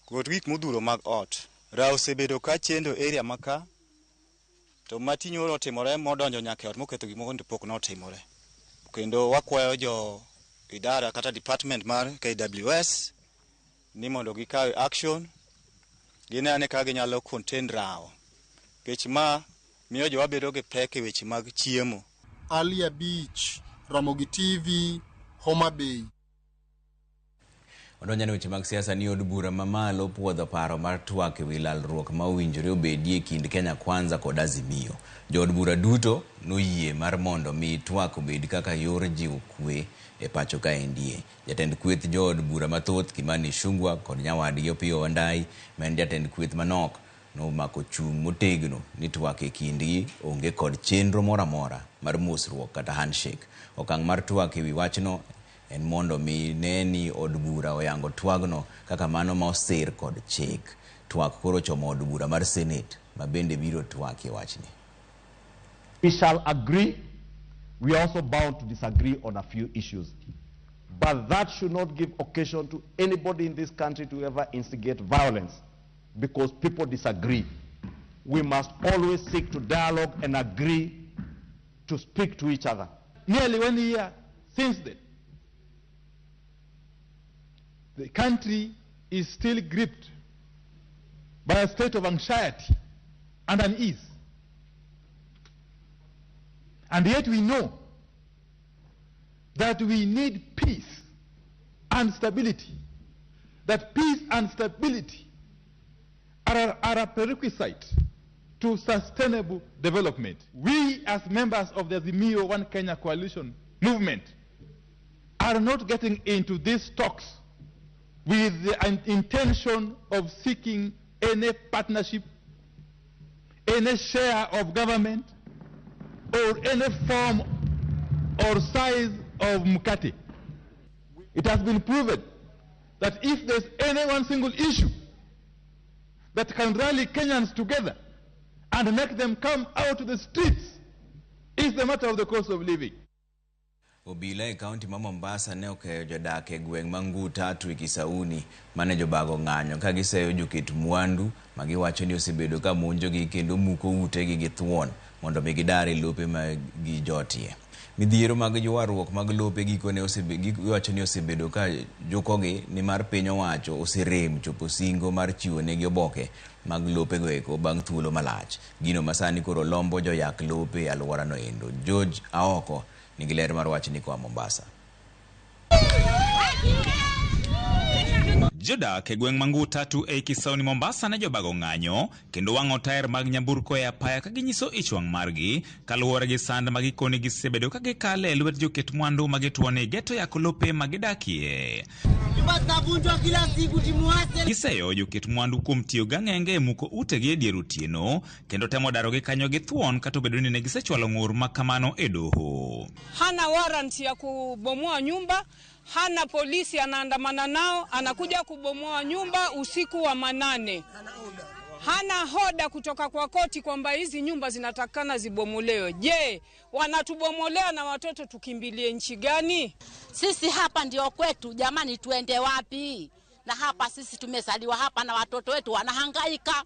kod gik modhuro mag ot. Rawo osebedo ka chendo area ma ka, to mati nyoro otimore modonjo nyaka e ot moketho gik moko to pok notimore. Kendo wakwayo jo idara kata department mar KWS ni mondo gikaw action, gine ane kaka ginyalo contain rawo. Nikech ma miyo jowa bedo gi pek e weche mag chiemo. Ali Abich, Ramogi TV, Homa Bay. Odonjane weche mag siasa ni od bura mamalo puodho paro mar twak ewi lalruok ma owinjore obedie e kind Kenya Kwanza kod Azimio. Jood bura duto noyie mar mondo mi twak obed kaka yor jiwo kwe e pacho kaendie. Jatend kweth jood bura mathoth Kimani Ichung'wah kod nyawadgi Opiyo Wandayi ma en jatend kweth manok nomako chung' motegno ni twak e kindgi onge kod chenro moro amora mar mosruok kata handshake. Okang' mar twak ewi wachno en mondo mi ne ni od bura oyango twagno kaka mano ma osir kod chik. Twak koro chomo od bura mar Senate ma bende biro twakie wachni. We shall agree. We are also bound to disagree on a few issues. But that should not give occasion to anybody in this country to ever instigate violence because people disagree. We must always seek to dialogue and agree to speak to each other. Nearly 1 year since then, the country is still gripped by a state of anxiety and unease. And yet we know that we need peace and stability, that peace and stability are a prerequisite to sustainable development. We, as members of the Azimio One Kenya Coalition movement, are not getting into these talks with the intention of seeking any partnership, any share of government, or any form or size of mkate. It has been proven that if there's any one single issue that can rally Kenyans together and make them come out to the streets, is the matter of the cost of living. Obila e kaunti ma Mombasa ne okeyo jodak e gweng' ma Nguta Tatu e Kisauni mane jobago ng'anyo ka giseyo joket mwandu ma giwacho ni osebedo ka monjogi kendo muko utegi gi thuon mondo mi gidar e lope ma gijotie. Midhiero mag ywaruok mag lope gikone giwacho ni osebedo ka jukogi nimar piny owacho oserem chopo singo mar chiwo negi oboke mag lopego eko bang' thuolo malach. Gino masani koro lombo joyak lope e alworano endo. George Aoko nigi ler mar wachni koa Mombasa. Jodak e gweng' ma Nguu Tatu ei Kisauni Mombasa ne jobago ng'anyo kendo wang'o taer mag nyamburko e apaya ka ginyiso ich wang' margi kaluwore gi sand ma gikoni gisebedo ka gikale e lwet joket mwandu ma gituo ni geto yako lope ma gidakie. Giseyo joket mwandu kuom tiyo gang'enge e muko utegi e dier otieno kendo temo darogi kanyo gi thuon kata obedo ni ne gisechwalo ng'ur ma kamano e doho. Hana warrant ya kubomoa nyumba, hana polisi anaandamana nao, anakuja kubomoa nyumba usiku wa manane. Hana hoda kutoka kwa koti kwamba hizi nyumba zinatakana zibomolewe. Je, wanatubomolea na watoto tukimbilie nchi gani? Sisi hapa ndio kwetu jamani, tuende wapi? Na hapa sisi tumezaliwa hapa na watoto wetu wanahangaika.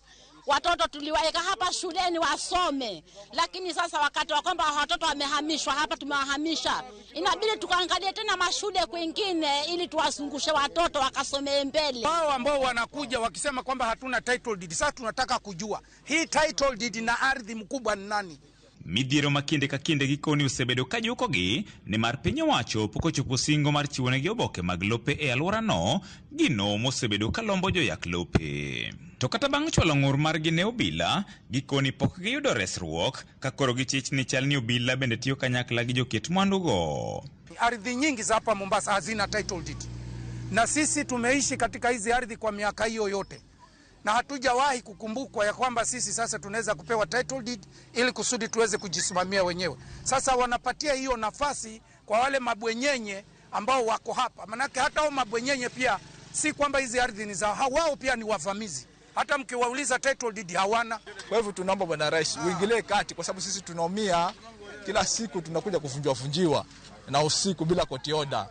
Watoto tuliwaeka hapa shuleni wasome, lakini sasa wakati wa kwamba watoto wamehamishwa hapa, tumewahamisha, inabidi tukaangalie tena mashule kwingine ili tuwazungushe watoto wakasomee mbele. Wao ambao wanakuja wakisema kwamba hatuna title deed, sasa tunataka kujua hii title deed na ardhi mkubwa ni nani? Midhiero ma kinde ka kinde gikoni osebedo ka jukogi nimar piny owacho pok ochopo singo mar chiwonegi oboke mag lope e alworano, gino mosebedo ka lombo joyak lope. To kata bang' chwalo ng'ur margi ne obila, gikoni pok giyudo resruok ka koro gichich ni chal ni obila bende tiyo kanyakla gi joket mwandugo. Ardhi nyingi za hapa Mombasa hazina title deed, na sisi tumeishi katika hizi ardhi kwa miaka hiyo yote na hatujawahi kukumbukwa ya kwamba sisi sasa tunaweza kupewa title deed ili kusudi tuweze kujisimamia wenyewe. Sasa wanapatia hiyo nafasi kwa wale mabwenyenye ambao wako hapa. Manake hata hao mabwenyenye pia si kwamba hizi ardhi ni zao, wao pia ni wavamizi. Hata mkiwauliza title deed hawana. Kwa hivyo tunaomba Bwana Rais uingilie kati, kwa sababu sisi tunaumia kila siku, tunakuja kuvunjiwa vunjiwa na usiku bila court order.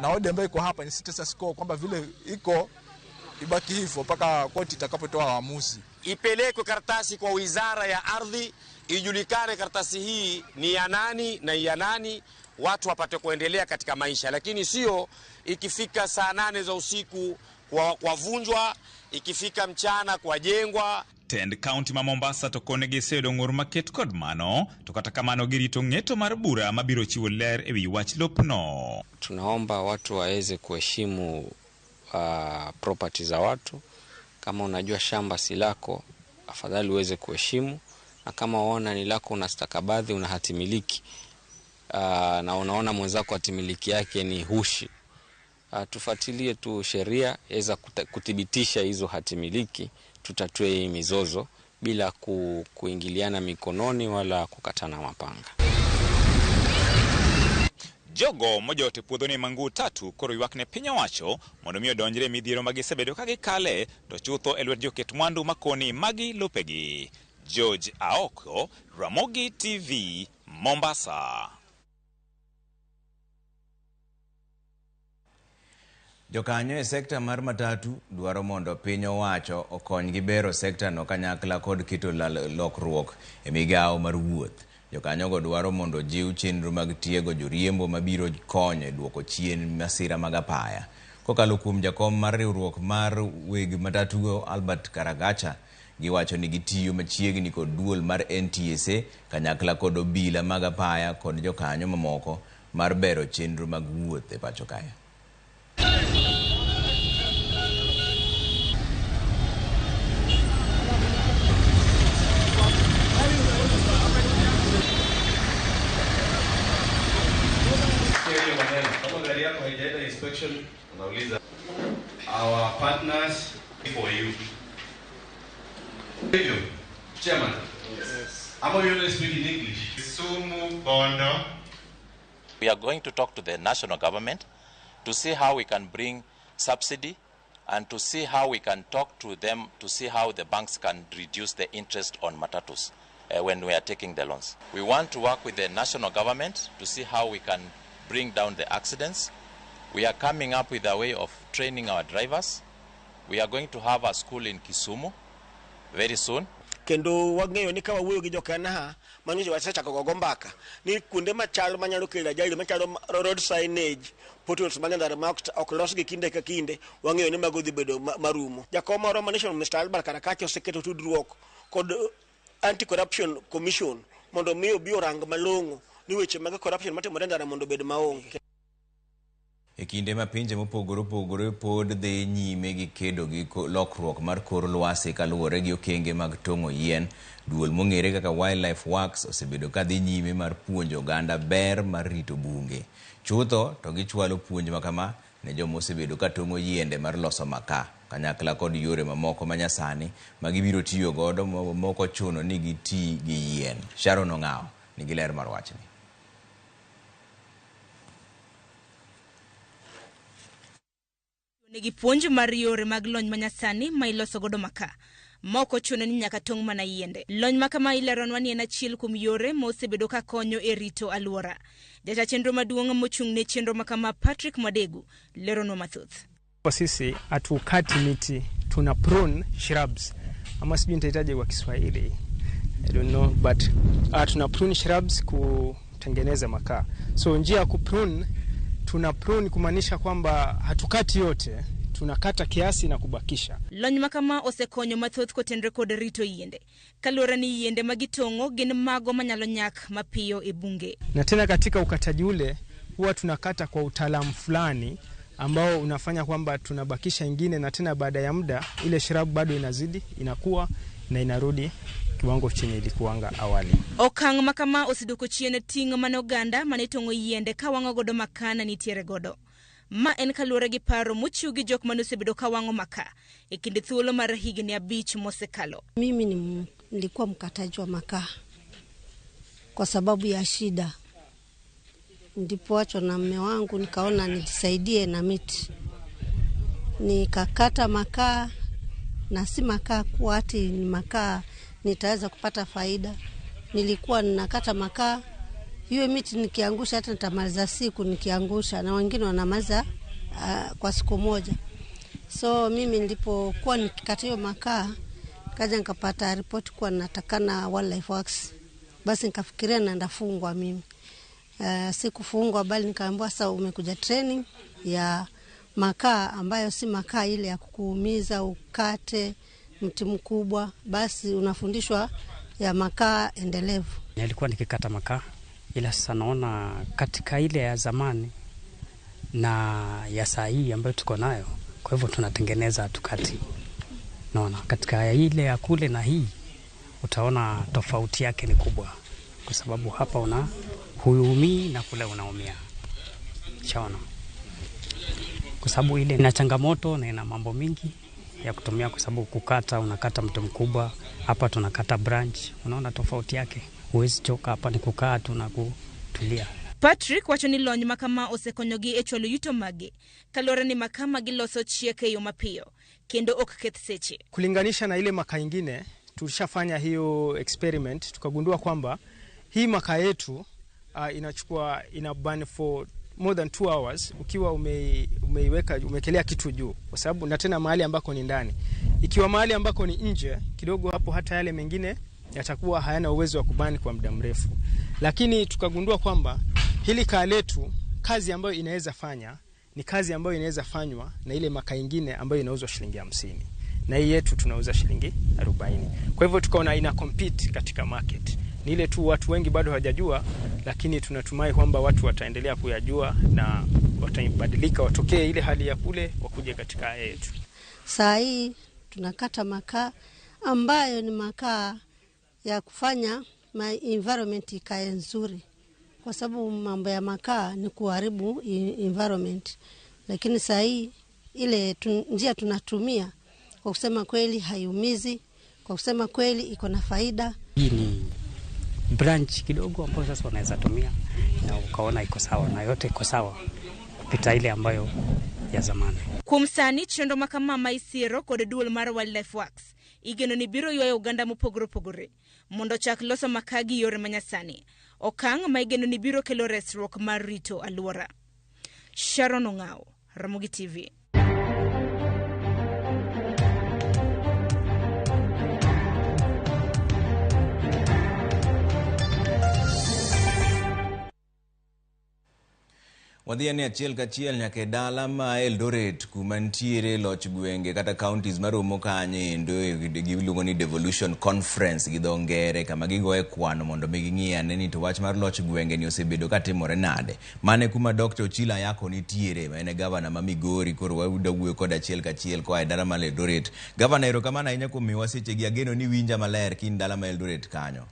Na order ambayo iko hapa ni status quo, kwamba vile iko ibaki hivyo mpaka koti itakapotoa uamuzi. Ipelekwe karatasi kwa Wizara ya Ardhi, ijulikane karatasi hii ni ya nani na ya nani, watu wapate kuendelea katika maisha. Lakini sio ikifika saa 8 za usiku kwa vunjwa, ikifika mchana kwa jengwa. Tend county ma Mombasa to kone giseyudo ng'ur maket kod mano, to kata kamano girito ng'eto mar bura mabiro chiwo ler e wi wach lopno. Tunaomba watu waweze kuheshimu property za watu. Kama unajua shamba si lako, afadhali uweze kuheshimu, na kama unaona ni lako, una stakabadhi, una hatimiliki, na unaona mwenzako hatimiliki yake ni hushi, tufuatilie tu sheria iweza kuthibitisha hizo hatimiliki, tutatue hii mizozo bila kuingiliana mikononi wala kukatana mapanga. Jogo mojote puodho ni Manguu Tatu koro ywak ne piny owacho mondo mi odonjre midhiero ma gisebedo ka gikale to chutho e lwet joket mwandu makoni magi lopegi. George Aoko, Ramogi TV, Mombasa. Jokanyo e sekta mar matatu dwaro mondo piny owacho okonygi bero sekta no kanyakla kod keto lokruok e migawo mar wuoth. Jokanyogo dwaro mondo jiw chenro mag tiego joriembo mabiro konyo e duoko chien masira mag apaya. Kokalo kuom jakom mar riwruok mar weg matatugo Albert Karagacha, giwacho ni gitiyo machiegni kod duol mar NTSA kanyakla kod obila mag apaya kod jokanyo mamoko mar bero chenro mag wuoth e pacho kae. Our partners for you. Chairman. Yes. I'm going to speak in English. Sumu Bondo. We are going to talk to the national government to see how we can bring subsidy and to see how we can talk to them to see how the banks can reduce the interest on matatus when we are taking the loans. We want to work with the national government to see how we can bring down the accidents. We are coming up with a way of training our drivers. We are going to have a school in Kisumu very soon. Kendo wang'eyo ni ka wawuoyo gi jokenaha manyocha wasechako gogo mbaka ni kuonde machal manyalo kelo ajali machalo road signage, potholes manie ndara ma ok los gi kinde ka kinde, wang'eyo ni mago dhi bedo marumo. Jakom marwa ma Nation Mr. Albert Karakacha oseketo tudruok kod Anti-Corruption Commission mondo mi obi orang malong'o ni weche mag corruption matimore e ndara mondo obed maonge. E kinde ma pinje mopogore opogore pod dhi nyime gi kedo gi lokruok mar kor lwasi kaluwore gi okenge mag tong'o yien, duol mong'ere kaka Wildlife Works osebedo ka dhi nyime mar puonjo oganda ber mar rito bunge. Chutho to gichwalo puonj makama ne joma osebedo ka tong'o yiende mar loso makaa kanyakla kod yore mamoko manyasani ma gibiro tiyo godo mok ochuno ni giti gi yien. Sharon Ong'awo nigi ler mar wachni. Nigi puonj mar yore mag lony manyasani ma iloso godo makaa ma ok ochuno ni nyaka tong' mana yiende. Lony ma kama ileronwa ni en achiel kuom yore ma osebedo ka konyo e rito alwora. Jata chenro maduong' mochung' ne chenro ma kama Patrick Mwadegu leronwa mathoth. Sisi hatukati miti, tuna prune shrubs ama sijui nitahitaji kwa Kiswahili, I don't know, but tuna prune shrubs kutengeneza makaa. So njia ya kuprune, tuna prune kumaanisha kwamba hatukati yote, tunakata kiasi na kubakisha. Lony ma kama osekonyo mathoth kotenre kod rito yiende. Kaluwore ni yiende ma gitong'o gin mago manyalo nyak mapiyo e bunge. Na tena katika ukataji ule huwa tunakata kwa utaalamu fulani ambao unafanya kwamba tunabakisha ingine, na tena baada ya muda ile shrub bado inazidi inakuwa na inarudi kiwango chenye ilikuwanga awali. Okang' ma kama osedwoko chien ting' mane oganda mane tong'o yiende ka wang'o godo makaa ne nitiere godo. Ma en kaluwore gi paro mochiw gi jok mane osebedo ka wang'o makaa e kind thuolo mar higni 5 mosekalo. Mimi nilikuwa mkataji wa makaa kwa sababu ya shida. Ndipo na mume wangu nikaona nijisaidie na miti. Nikakata makaa, na si makaa kuwa ati ni makaa nitaweza kupata faida. Nilikuwa ninakata makaa, hiyo miti nikiangusha hata nitamaliza siku nikiangusha, na wengine wanamaliza kwa siku moja. So mimi nilipokuwa nikikata hiyo makaa, kaja nikapata report kuwa natakana Wildlife Works. Basi nikafikiria naenda fungwa mimi. Sikufungwa bali nikaambiwa sasa umekuja training ya makaa ambayo si makaa ile ya kukuumiza ukate mti mkubwa, basi unafundishwa ya makaa endelevu. Nilikuwa nikikata makaa, ila sasa naona katika ile ya zamani na ya saa hii ambayo tuko nayo, kwa hivyo tunatengeneza tukati. Naona katika ile ya kule na hii utaona tofauti yake ni kubwa, kwa sababu hapa una huumii na kule unaumia. Chaona. Kwa sababu ile ina changamoto na ina mambo mingi ya kutumia, kwa sababu kukata unakata mti mkubwa, hapa tunakata branch. Unaona tofauti yake. Huwezi choka, hapa ni kukaa tu na kutulia. Patrick wacho ni lony ma kama osekonyogi e chwalo yuto mage kaluwore ni makaa ma giloso chiek e yo mapiyo kendo ok keth seche. Kulinganisha na ile makaa ingine, tulishafanya hiyo experiment tukagundua kwamba hii makaa yetu inachukua ina burn for more than 2 hours ukiwa umeiweka umekelea kitu juu, kwa sababu na tena mahali ambako ni ndani. Ikiwa mahali ambako ni nje kidogo, hapo hata yale mengine yatakuwa hayana uwezo wa kubani kwa muda mrefu. Lakini tukagundua kwamba hili kaa letu kazi ambayo inaweza fanya ni kazi ambayo inaweza fanywa na ile makaa nyingine ambayo inauzwa shilingi 50, na hii yetu tunauza shilingi 40. Kwa hivyo tukaona ina compete katika market. Ni ile tu watu wengi bado hawajajua, lakini tunatumai kwamba watu wataendelea kuyajua na watabadilika, watokee ile hali ya kule wakuje katika yetu. Saa hii tunakata makaa ambayo ni makaa ya kufanya my environment ikae nzuri, kwa sababu mambo ya makaa ni kuharibu environment. Lakini saa hii ile njia tunatumia, kwa kusema kweli haiumizi, kwa kusema kweli iko na faida. Hii ni branch kidogo ambayo sasa unaweza tumia na ukaona iko sawa, na yote iko sawa kupita ile ambayo ya zamani. Kuom sani chenro ma kama ma isiro kod duol mar Wildlife Works igeno ni biro ywayo oganda mopogore opogore mondo ochak loso makaa gi yore manyasani. Okang' ma igeno ni biro kelo resruok mar rito alwora. Sharon Ong'awo, Ramogi TV. Wadhi ane achiel kachiel nyaka e dala ma Eldoret kuma nitiere loch gwenge kata counties maromo kanyo endo giluongo ni Devolution Conference gi dho ngere kama gigoye kwano mondo mi ging'i ane ni to wach mar loch gwenge ni osebedo katimore nade. Mane kuma Dr. Ochilo Ayako nitiere ma en e gavana ma Migori koro wayudo wuoyo kode achiel kachiel koa e dala mar Eldoret. Gavana erokamano ahinya kuom miyowa sechegi ageno ni iwinja maler ka in dala ma Eldoret kanyo.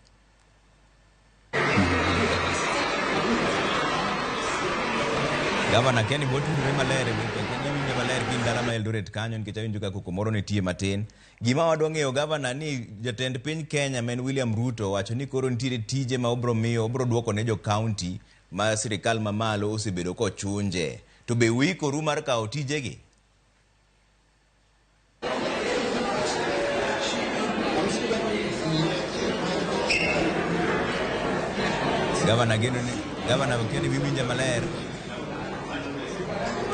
Gavana Kenny botudore maler iwinjo maler kin dala ma Eldoret kanyo nikech awinjo ka koko moro nitie matin. Gima wadwa ng'eyo gavana ni jatend piny Kenya ma en William Ruto owacho ni koro nitiere tije ma obro miyo obro duoko ne jo county ma sirikal mamalo osebedo kochunje. To be uikoru mar kawo tijegi? Gavana geno ni gavana Kenny winja maler.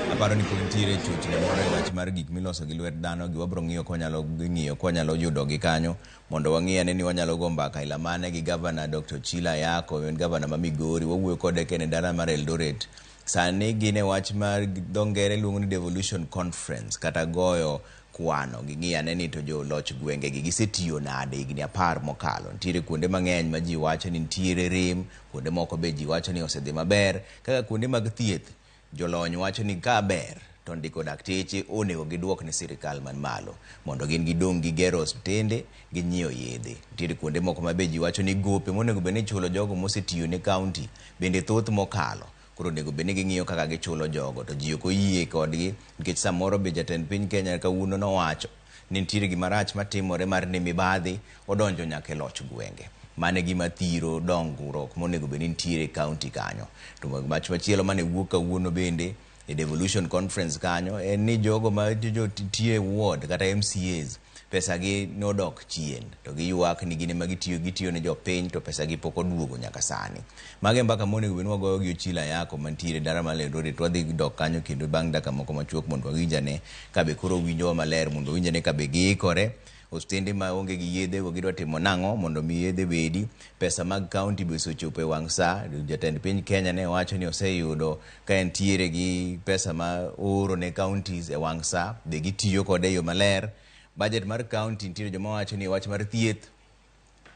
Aparo ni pod nitiere chochni moro e wach mar gik miloso gi lwet dhano gi wabro ng'iyo kwanyalo ng'iyo kwanyalo yudogi kanyo mondo wang'i ane ni wanyalo go mbaka ila mane gi gavana Dr. Ochilo Ayako en gavana ma Migori wawuoyo kode ka en e dala mar Eldoret. Sani gin e wach mar dho ngere luongo ni Devolution Conference kata goyo kwano ging'i ane ni to joloch gwengegi gisetiyo nade higni 10 mokalo. Nitiere kuonde mang'eny ma ji wacho ni nitiere rem, kuonde moko be ji wacho ni osedhi maber, kaka kuonde mag thieth jolony wacho ni ka ber to ndiko dakteche onego giduok ne sirikal man malo mondo gin gidong' gigero osiptende ginyiewo yedhe. Nitiere kuonde moko ma be ji wacho ni gope monego bed ni ichulo jogo mosetiyo ne kaunti bende thoth mokalo. Koro onego bed ni ging'iyo kaka gichulo jogo to ji ok oyie kodgi nikech samoro be jatend piny Kenya kawuono nowacho ni nitiere gima rach matimore mar ni mibadhi odonjo nyaka e loch gwenge. Mano e gima thiro dongruok monego bed ni nitiere e kaunti kanyo. To wach machielo mane wuok kawuono bende e Devolution Conference kanyo en ni jogo ma tiyo e ward kata MCAs pesa gi nodok chien to giywak ni gin ema gitiyo gitiyo ne jopiny to pesa gi pok oduogo nyaka sani. Mago e mbaka monego bed ni wagoyo gi Ochilo Ayako mantiere dala mar Eldoret to wadhi dok kanyo kendo bang' dakika moko machuok mondo wawinj ane ka be koro owinjowa maler mondo owinj ane ka be giikore osiptende maonge gi yedhe go gidwa timo nang'o mondo mi yedhe bedi. Pesa mag kaunti be osechopo e wang' sa. Jatend piny Kenya ne wacho ni oseyudo ka entiere gi pesa ma ooro ne counties e wang' sa be gitiyo kode e yo maler. Budget mar county nitiere joma wacho ni wach mar thieth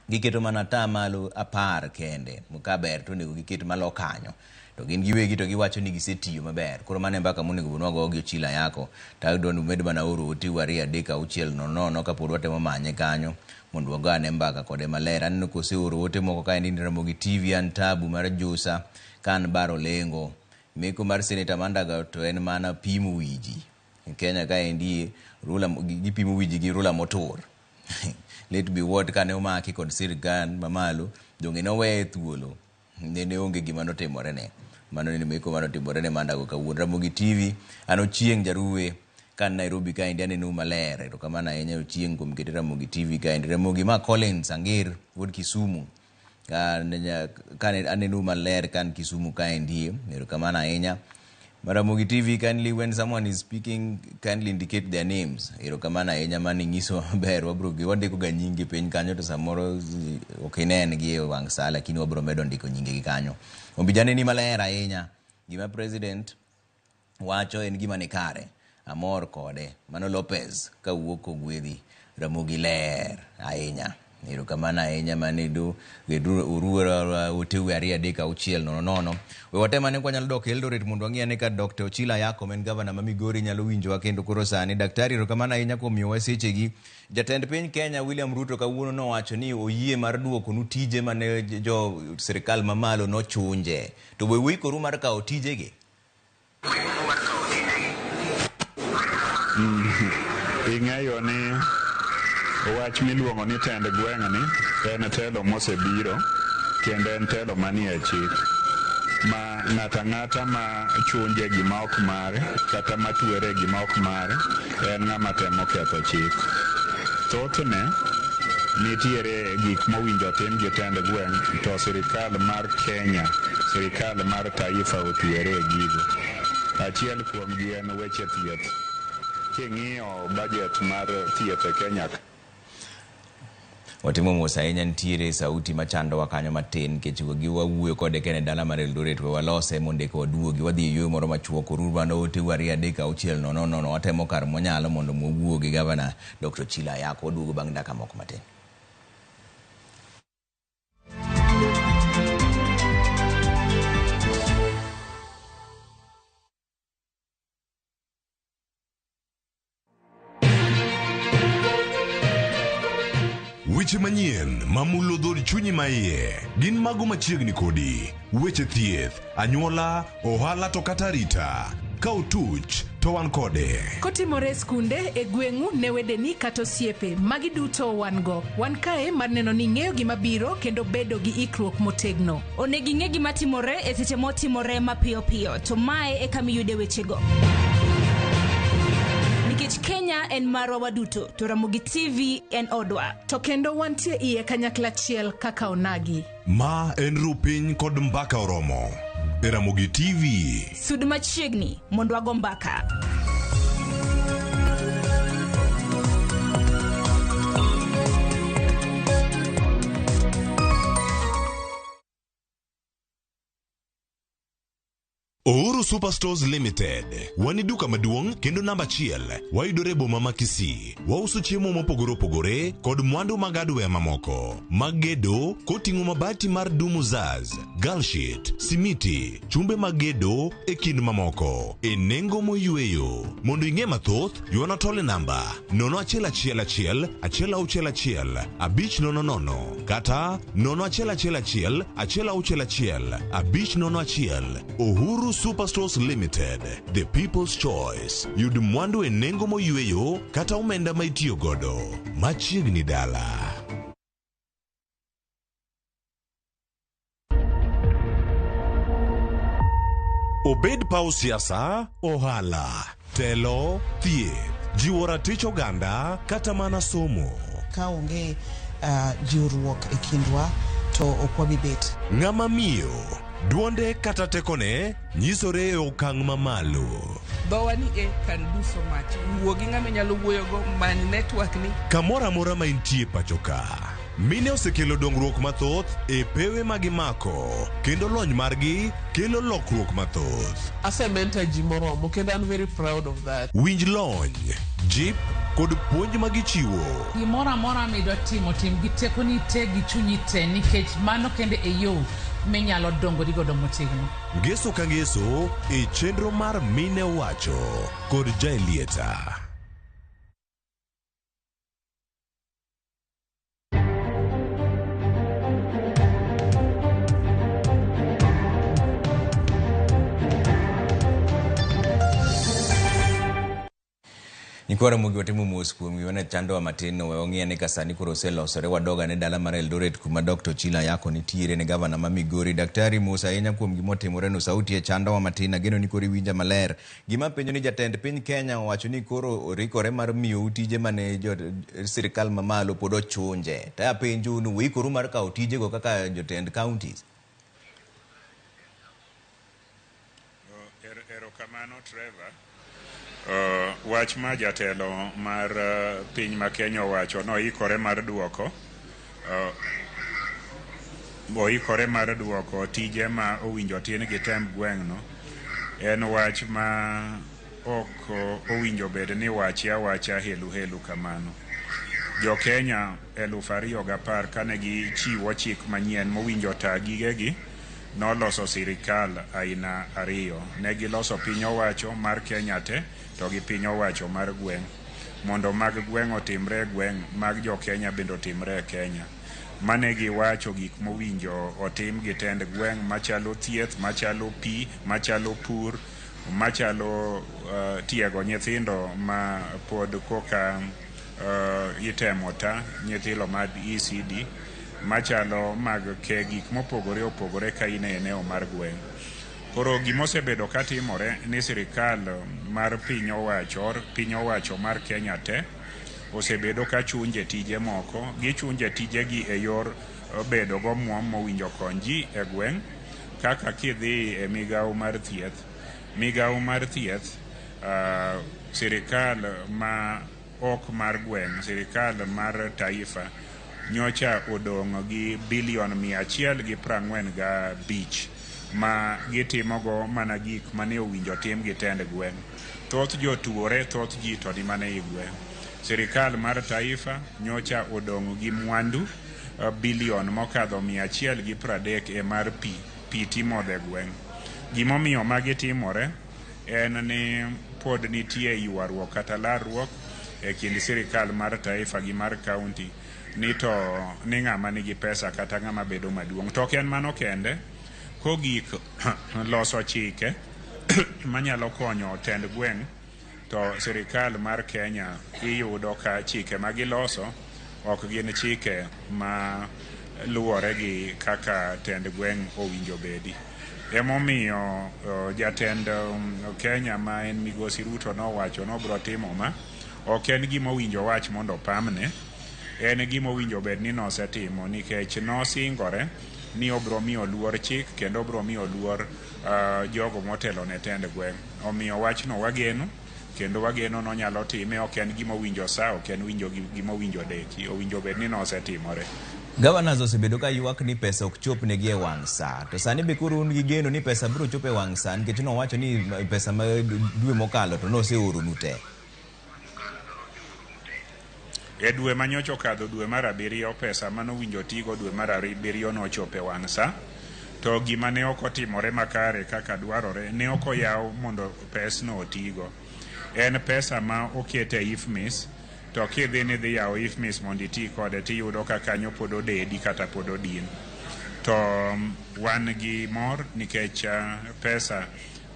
giketo mana atamalo 10 kende ka ber to onego giket malo kanyo to gin giwegi to giwacho ni gisetiyo maber. Koro mano e mbaka monego bed ni wagoyo gi Ochilo Ayako to adwa ni umed mana oro ote u 2 3 6 0 0 kapod watemo manye kanyo mondo wagane mbaka kode maler. Aneno koseoro ote moko kaendi ni Ramogi TV an tabu mar Jusa ka an baro lengo. Meko mar Senator Mandago to en mana pimo wi ji. Kenya kaendi rula gipimo wi ji gi rula motur. Let be what kane omaki kod sirkal mamalo donge noweye thuolo nene onge gima notimore ne. Mano ne meko manotimore ne Mandago kawuono. Ramogi TV an Ochieng' Jaruwe kan Nairobi kaendi aneno maler. Erokamano ahinya Ochieng' kuom kete Ramogi TV kaendi. Ramogi ma Collins Angir wuod Kisumu kane aneno maler kan Kisumu kaendi. Erokamano ahinya. Ramogi TV kindly when someone is speaking kindly indicate their names. Erokamano ahinya mano inyiso maber wabro wandiko ga nyingi piny kanyo to samoro ok inen gi e wang' sa lakini wabro medo ndiko nyinge gi kanyo. Ombijane ni maler ahinya. Gima president wacho en gima ni kare. Amor kode. Mano Lopez kawuok kogwedhi. Ramogi ler ahinya. Erokamano ahinya mane do uruo oteu 2 3 6 0 0. We watem ane kwanyalo dok Eldoret mondo wang'i ane ka Dr. Ochilo Ayako ma en gavana ma Migori nyalo winjowa kendo koro sani. Daktari erokamano ahinya kuom miyowa sechegi. Jatend piny Kenya William Ruto kawuono nowacho ni oyie mar duokonu tije mane jo sirikal mamalo nochunje. To be uikoru mar kawo tijegi? Ing'eyo ni wach miluongo ni tend gweng'ni en telo mosebiro kendo en telo manie chik ma ng'ato ang'ata ma chunje gima ok mare kata matwere gima ok mare en ng'ama temo ketho chik. Thothne nitiere gik mowinjo tim gi tend gweng' to sirikal mar Kenya, sirikal mar taifa otwere e gigo. Achiel kuomgi en weche thieth. King'iyo budget mar thieth e Kenya. Watimo mos ahinya nitiere sauti machandowa kanyo matin nikech gi wawuoyo kode kene dala mar Eldoret we walose mondo eka waduogi wadhi e yueyo moro machuok oruru bando oteu 2 3 6 0 0 watemo kar mwanyalo mondo mwawuo gi gavana Dr. Ochilo Ayako waduogo bang' dakika moko matin. Weche manyien mamulo dhood chunyi maiye gin mago machiegni kodi. Weche thieth, anyuola, ohala to kata arita. Ka otuch to wan kode. Kotimore e skunde, e gweng'u, ne wedeni kata osiepe, magi duto wan go. Wan kae mar neno ni ing'eyo gima biro kendo bedo gi ikruok motegno. Onego ing'e gima timore e seche motimore mapiyo piyo, to mae e kama iyude wechego. Nikech Kenya en marwa waduto, to Ramogi TV en odwa. To kendo wantie iye kanyakla achiel kaka onagi. Ma en Rupiny kod Mbaka Oromo e Ramogi TV. Sud machiegni mondo wago mbaka. Uhuru Superstores Limited. Wan e duka maduong' kendo namba achiel. Wayudore e boma ma Kisii. Wauso chiemo mopogore opogore kod mwandu mag hardware mamoko mag gedo koting'o mabati mar Dumuzaz, Galshit, simiti, chumbe mag gedo e kind mamoko e nengo moyweyo. Mondo ing'e mathoth, ywana tol e namba 0111 161 500 kata 0111 161 501. Uhuru Superstores Limited, the people's choice. Yud mwandu e nengo moyweyo kata omenda ma itiyo godo. Machiegni dala. Obed paw siasa, ohala, telo, thieth, jiwo ratich oganda kata mana somo. Ka onge jiwruok e kindwa to ok wabi bet. Ng'ama miyo, duonde kata tekone nyisore e okang' mamalo. Dhowa ni e can do so much. Wuo gi ng'ama inyalo wuoyogo, many network ni. Kamoro amora ma intie pacho ka, mine osekelo dongruok mathoth e pewe ma gimako kendo lony margi kelo lokruok mathoth. Ase mentor ji moromo kendo an very proud of that. Winj lony, jip kod puonj ma gichiwo. Gimoro amora midwa timo, tim gi tekoni te gi chunyi te nikech mano kende e yo minyalo dongori godo motegno. Ngeso ka ngeso e chenro mar Mine Wacho kod Jaelieta. Nyikwa Ramogi watimo mos kuom gima ne chandowa matin no we wang'i ane ka sani koro oselosore wadog ane dala mar Eldoret kuma Dr. Ochilo Ayako nitiere ne gavana ma Migori. Daktari mos ahinya kuom gima otimore no sauti e chandowa matin ageno ni koro iwinja maler. Gima penjo ni jatend piny Kenya owacho ni koro orikore mar miyou tije mane jo sirikal mamalo pod ochunje. To apenjou ni uikoru mar kawo tijego kaka jotend counties? Erokamano Trevor. Wach ma jatelo mar piny ma Kenya owacho noikore mar duoko oikore mar duoko tije ma owinjo tin gi temb gweng'no en wach ma ok owinjo bed ni wache awacha helu helu kamano. Jo Kenya 2010 kane gichiwo chik manyien mowinjo ta gigegi noloso sirikal aina ariyo. Ne giloso piny owacho mar Kenya te to gi piny owacho mar gweng'. Mondo mag gweng' otimre e gweng', mag jo Kenya bende otimre e Kenya. Mane giwacho gik mowinjo otim gi tend gweng' machalo thieth, machalo pi, machalo pur, machalo tiego nyithindo ma pod koka itemo ta, nyithindo mag ECD, machalo mag ke gik mopogore opogore ka in e eneo mar gweng'. Koro gimosebedo katimore ni sirikal mar piny owacho mar Kenya te osebedo ka chunje tije moko, gichunje tijegi e yor bedo gomuom mowinjo kony ji e gweng' kaka kidhi e migawo mar thieth. Migawo mar thieth, sirikal ma ok mar gweng', sirikal mar taifa nyocha odong' gi bilion 145 ma gitimogo mana gik mane owinjo tim gi tend gweng'. Thoth jotuore, thoth ji to ni mana ei gweng'. Sirikal mar taifa nyocha odong' gi mwandu bilion mokadho 130 e mar pi, pi timodho e gweng'. Gimomiyo magi timore en ni pod nitie ywaruok kata larruok e kind sirikal mar taifa gi mar kaunti ni to ni ng'ama nigi pesa kata ng'ama bedo maduong'. To ok en mano kende, kogik loso chike manyalo konyo tend gweng' to sirikal mar Kenya iyudo ka chike ma giloso ok gin chike ma luwore gi kaka tend gweng' owinjo bedi. Emomiyo jatend Kenya ma en Migosi Ruto nowacho nobro timo ma, ok en gima owinjo wach mondo opamne, en gima owinjo bed ni nosetimo nikech nosingore ni obro miyo luor chik kendo obro miyo luor jogo motelo ne tend gweng'. Omiyo wachno wageno kendo wageno nonyalo time, ok en gima owinjo sa, ok en winjo gima owinjo deki, owinjo bed ni nosetimore. Governors osebedo ka ywak ni pesa ok chop negi e wang' sa. To sani be koro un gi geno ni pesa biro chopo e wang' sa nikech nowacho ni pesa ma dwe mokalo to noseoronu te. E dwe manyocha okadho dwe mar abiriyo, pesa manowinjo tigo dwe mar abiriyo nochopo e wang' sa. To gima ne ok otimore makare kaka dwarore, ne ok oyaw mondo pesno otigo. En pesa ma oket e IFMIS, to kidhi ni idhi yawo IFMIS mondo iti kode tiyudo ka kanyo pod odedi kata pod odin. To wan gi mor nikech pesa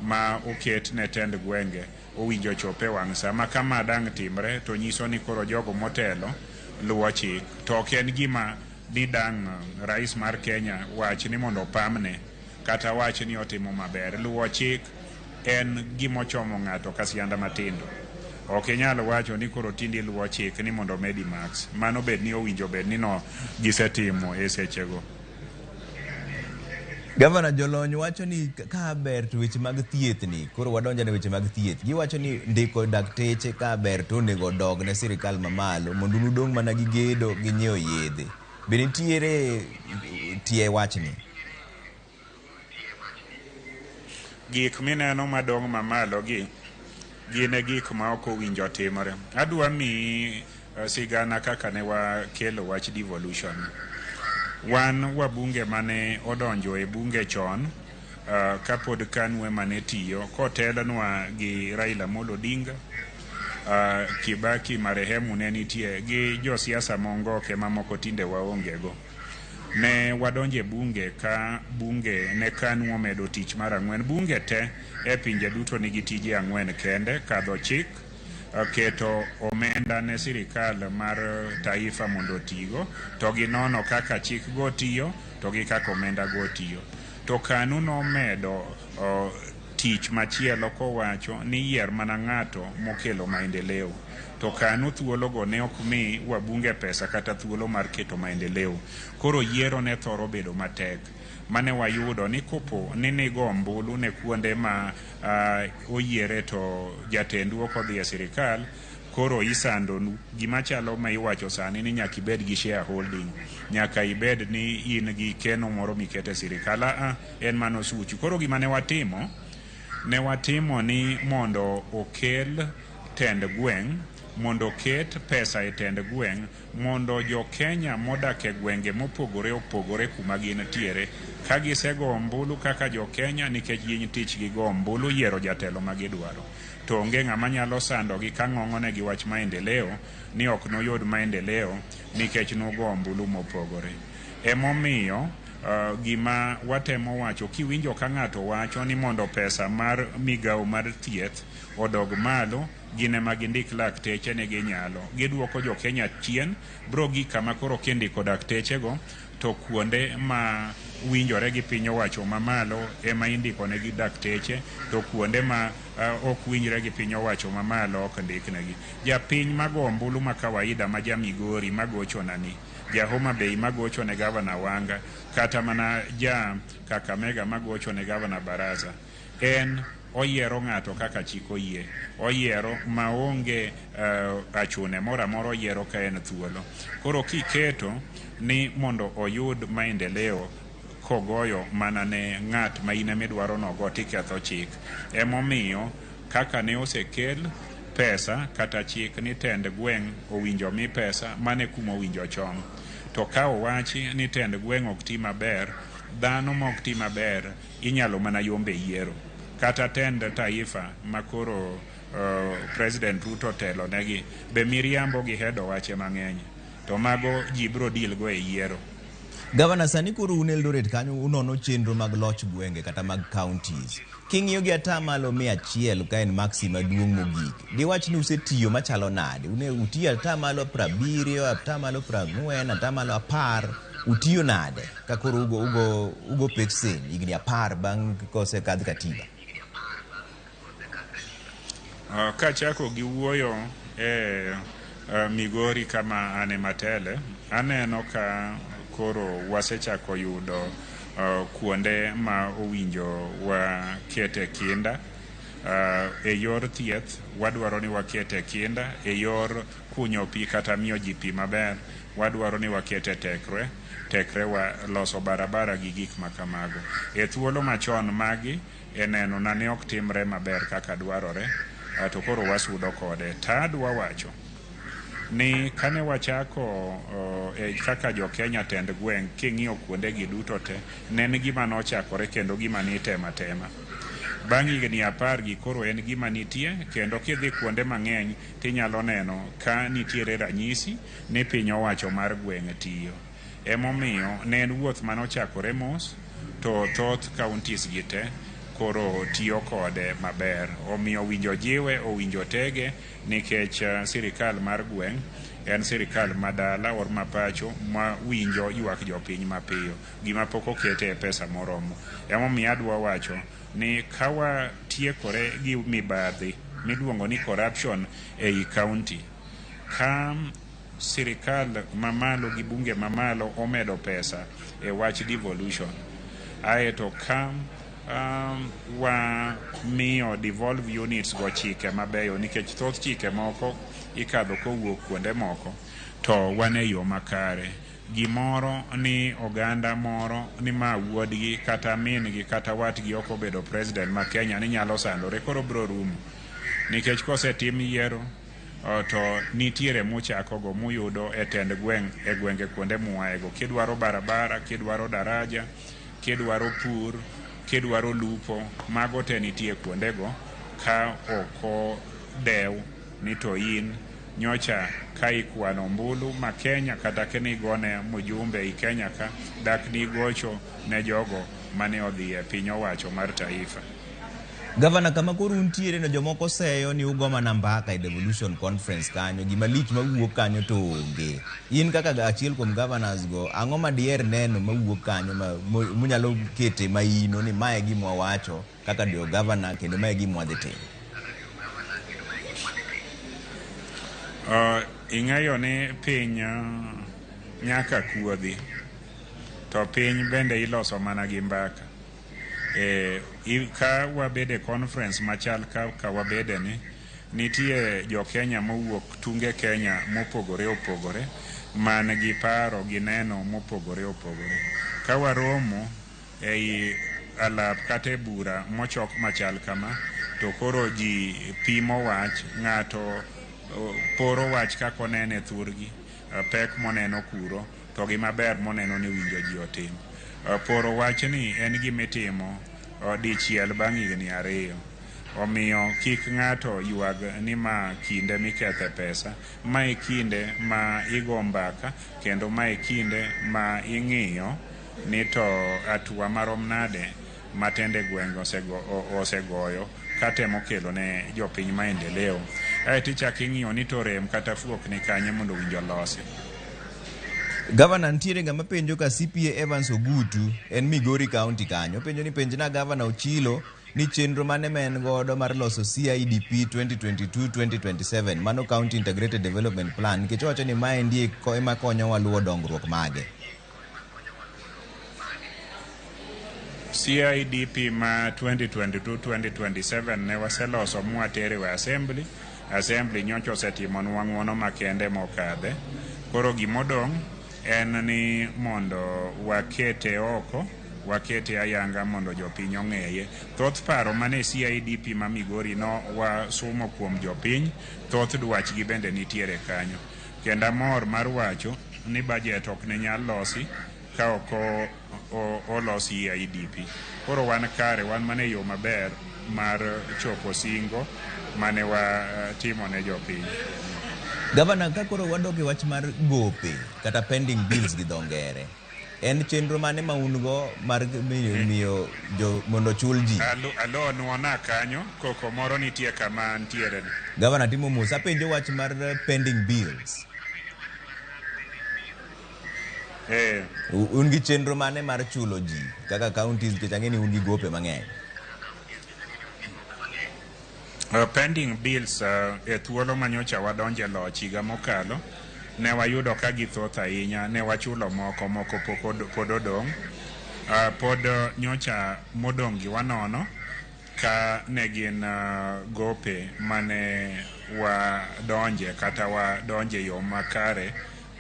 ma oket ne tend gwenge owinjo chop e wang' sa. Ma kama dang' timre to nyiso ni koro jogo motelo luwo chik. To ok en gima ni dang' rais mar Kenya wach ni mondo opamne kata wach ni otimo maber. Luwo chik en gimochomo ng'ato ka sianda matindo. Ok inyal wacho ni koro tinde iluwo chik ni mondo omedi marks. Mano bed ni owinjo bed ni no gisetimo e sechego. Gavana, jolony wacho ni ka ber to weche mag thieth ni, koro wadonjo ne weche mag thieth. Giwacho ni ndiko dakteche ka ber to onego odog ne sirikal mamalo mondo un udong' mana gi gedo gi nyiewo yedhe. Be nitiere tie wachni? Gik mineno madong' mamalo gi gin e gik ma ok owinjo timore. Adwa miyi sigana kaka ne wakelo wach devolution. Wan wabunge mane odonjo e bunge chon kapod KANU ema ne tiyo kotelnwa gi Raila Amolo Odinga, Kibaki marehemu ne nitie gi josiasa mongoke mamoko tinde waonge go. Ne wadonjo e bunge ka bunge ne KANU omedo tich mar ang'wen. Bunge te e pinje duto nigi tije ang'wen kende: kadho chik, keto omenda ne sirikal mar taifa mondo otigo, to ginono kaka chik go tiyo to gi kaka omenda go tiyo. To KANU nomedo tich machielo kowacho ni yier mana ng'ato mokelo maendeleo. To KANU thuologo ne ok mi wabunge pesa kata thuolo mar keto maendeleo. Koro yiero ne thoro bedo matek. Mane wayudo ni kopo ni nigo ombulu ne kuonde ma oyiere to jatendu ok odhi e sirikal, koro isandonu. Gima chalo ma iwacho sani ni nyaka ibed gi shareholding, nyaka ibed ni in gi keno moro mikete sirikal. En mano suchu. Koro gima ne watimo, ne watimo ni mondo okel tend gweng', mondo oket pesa e tend gweng', mondo jo Kenya modak e gwenge mopogore opogore kuma gintiere, ka gisego ombulu kaka jo Kenya nikech gin tich gi go ombulu yiero jatelo ma gidwaro. To onge ng'ama nyalo sandogi ka ng'ong'onegi wach maendeleo ni ok noyud maendeleo nikech nugo ombulu mopogore. Emomiyo gima watemo wacho, kiwinjo ka ng'ato wacho ni mondo pesa mar migawo mar thieth odog malo, gin ema gindik lakteche ni ginyalo. Giduoko jo Kenya chien, bro gik kama koro kindiko daktechego to kuonde ma winjore gi piny owacho mamalo ema indiko negi dakteche, to kuonde ma ok winjre gi piny owacho mamalo ok ndiknegi. Japiny mago ombulu ma kawaida ma ja Migori magochona ni, ja Homa Bay magocho ne Gavana Wanga, kata mana ja Kakamega magocho ne Gavana Baraza, en Oyiero ng'ato kaka chik oyie. Oyiero maonge achune moro amora, oyiero ka en thuolo. Koro kiketo ni mondo oyud maendeleo kogoyo mana ne ng'at ma in emidwaro nogo, tiketho chik. Emomiyo kaka ne osekel pesa kata chik ni tend gweng' owinjo mi pesa, mano e kuma owinjo chom. To ka owachi ni tend gweng' ok ti maber, dhano ma ok ti maber inyalo mana yombe yiero. Kata tend taifa ma koro President Ruto otelo negi be miriambo gi hedo wache mang'eny. To mago ji biro deal go e yiero. Gavana, sani koro un Eldoret kanyo unono chenro mag loch gwenge kata mag counties. King'iyo gi atamalo 100 ka en maksi maduong' mogik, diwach ni usetiyo machalo nade? Une utiyo atamalo 70, atamalo 40, atamalo 10, utiyo nade ka koro ugo peksen higni 10 bang' kosekadh katiba? Kachako gi wuoyo e Migori kama an ema tele, aneno ka koro wasechako yudo kuonde ma owinjo wakete kinda. E yor thieth wadwaro ni wakete kinda, e yor kunyo pi kata miyo ji pi maber wadwaro ni wakete tekre wa loso barabara gi gik ma kamago. E thuolo machon magi e neno na ne ok timre maber kaka dwarore, to koro wasudo kode. To adwa wacho ni kane wachako kaka jo Kenya tend gweng', king'iyo kuonde gi duto te, ne en gima nochakore kendo gima nitemo atema. Bang' higni 10 gi koro en gima nitie, kendo kidhi kuonde mang'eny tinyalo neno ka nitiere ranyisi ni piny owacho mar gweng' tiyo. Emomiyo ne en wuoth manochakore mos, to thoth counties gi te koro tiyo kode maber. Omiyo owinjo jiwe, owinjo tege, nikech sirikal mar gweng' en sirikal madala or mapacho ma winjo ywak jopiny mapiyo. Gima pok okete e pesa moromo. Emomiyo adwa wacho ni ka watiekore gi mibadhi miluongo ni corruption ei county, ka sirikal mamalo gi bunge mamalo omedo pesa e wach devolution, aeto ka wamiyo devolve units go chike mabeyo, nikech thoth chike moko ikadho kowuok kuonde moko, to wan e yo makare. Gimoro ni oganda moro ni ma wuodgi kata min gi kata watgi ok obedo president ma Kenya ni nyalo sandore, koro bro rumo. Nikech kosetim yiero to nitiere muchako go muyudo e tend gweng' e gwenge kuonde muaego. Kidwaro barabara, kidwaro daraja, kidwaro pur, kidwaro lupo, mago te nitie kuondego ka ok odew ni to in nyocha ka ikwano ombulu ma Kenya kata kinigone mjumbe i Kenya ka dak nigocho ne jogo mane odhi e piny owacho mar taifa. Gavana, kama koro untiere no jomoko seyo ni ugo mana mbaka e devolution conference kanyo, gima lich mawuok kanyo to onge. In kaka achiel kuom governors go, ang'o ma diher neno mawuok kanyo munyalo kete maino ni mae gima wawacho kaka jo governor kendo mae gima wadhi timo? Ing'eyo ni piny nyaka kuodhi, to piny bende iloso mana gi mbaka. Ka wabede conference machal kaka wabede ni, nitie jo Kenya mowuok tunge Kenya mopogore opogore man gi paro gi neno mopogore opogore. Ka waromo ei alap kata e bura mochok machal kama, to koro ji pimo wach, ng'ato poro wach kaka onene thurgi, pek moneno kuro, to gi maber moneno ni winjo ji otim. Poro wachni en gima itimo dichiel bang' higni 2. Omiyo kik ng'ato ywag ni ma kinde mikethe pesa, ma e kinde ma igo mbaka kendo ma e kinde ma ing'iyo ni to hatua marom nade ma tende gweng' osegoyo katemo kelo ne jopiny maendeleo. Aeto ichako ing'iyo ni to rem kata fuok ni kanye mondo owinjo olosi. Gavana, nitiere ng'ama penjo ka CPA Evans Ogutu en Migori County kanyo. Openjo ni penjna Gavana Ochilo ni chenro mane ma en godo mar loso CIDP 2022-2027, mano County Integrated Development Plan, nikech owacho ni maendi ema konyowa luwo dongruok mage. CIDP ma 2022-2027 ne waseloso mwatere e assembly. Assembly nyocha osetimonwa ng'uono makende mokadhe. Koro gimodong' en ni mondo wakete oko, wakete ayanga mondo jopiny ong'eye. Thoth paro mane CIDP ma Migori no wasumo kuom jopiny, thoth dwachgi bende nitiere kanyo. Kendo amor mar wacho ni budget ok ne nyal losi ka ok olos CIDP. Koro wan kare, wan mana e yo maber mar chopo singo mane watimo ne jopiny. Gavana, ka koro wadok e wach mar gope kata pending bills gi dho ngere, en chenro mane ma un go mar miyo jo mondo chul ji? Alo, nuona kanyo, koko moro nitie kama ntiere ni. Gavana timo mos, apenjo wach mar pending bills. Un gi chenro mane mar chulo ji kaka counties, nikech ang'e ni un gi gope mang'eny? Pending bills, e thuolo manyocha wadonje loch higa mokalo ne wayudo ka githoth ahinya. Ne wachulo moko, moko pod odong'. Pod nyocha modong' gi wanono ka ne gin gope mane wadonje kata wadonje yo makare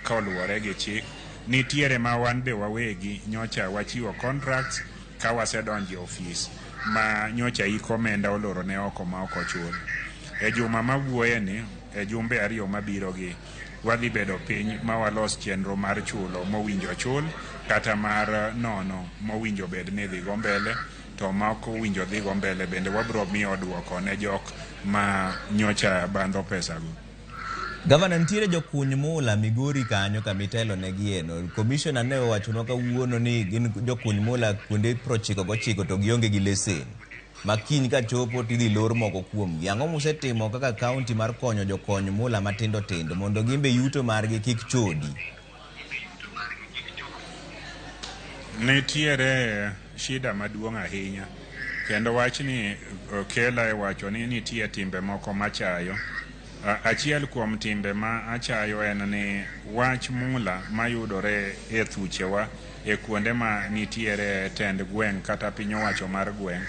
koluwore gi chik. Nitiere ma wan be wawegi nyocha wachiwo contracts ka wasedonjo e ofis ma nyocha iko omenda oloro ne oko ma ok ochul. E juma mawuoye ni, e jumbe 2 mabiro gi, wadhi bedo piny ma walos chenro mar chulo mowinjo chul kata mar nono mowinjo bed ni dhi go mbele, to ma ok owinjo dhi go mbele bende wabro miyo duoko ne jok ma nyocha bandho pesago. Gavana, nitiere jokuny mula Migori kanyo kama itelo negi eno. Commissioner ne owachonwa kawuono ni gin jokuny mula kuonde 99 to gionge gi lesen. Ma kiny ka chopo tidhi lor moko kuomgi. Ang'o musetimo kaka county mar konyo jokony mula matindo tindo mondo gimbe yuto margi kik chodi? Nitiere shida maduong' ahinya, kendo wachni kela e wacho ni nitie timbe moko machayo. Achiel kuom timbe ma achayo en ni wach mula mayudore e thuchewa e kuonde ma nitiere tend gweng' kata piny owacho mar gweng',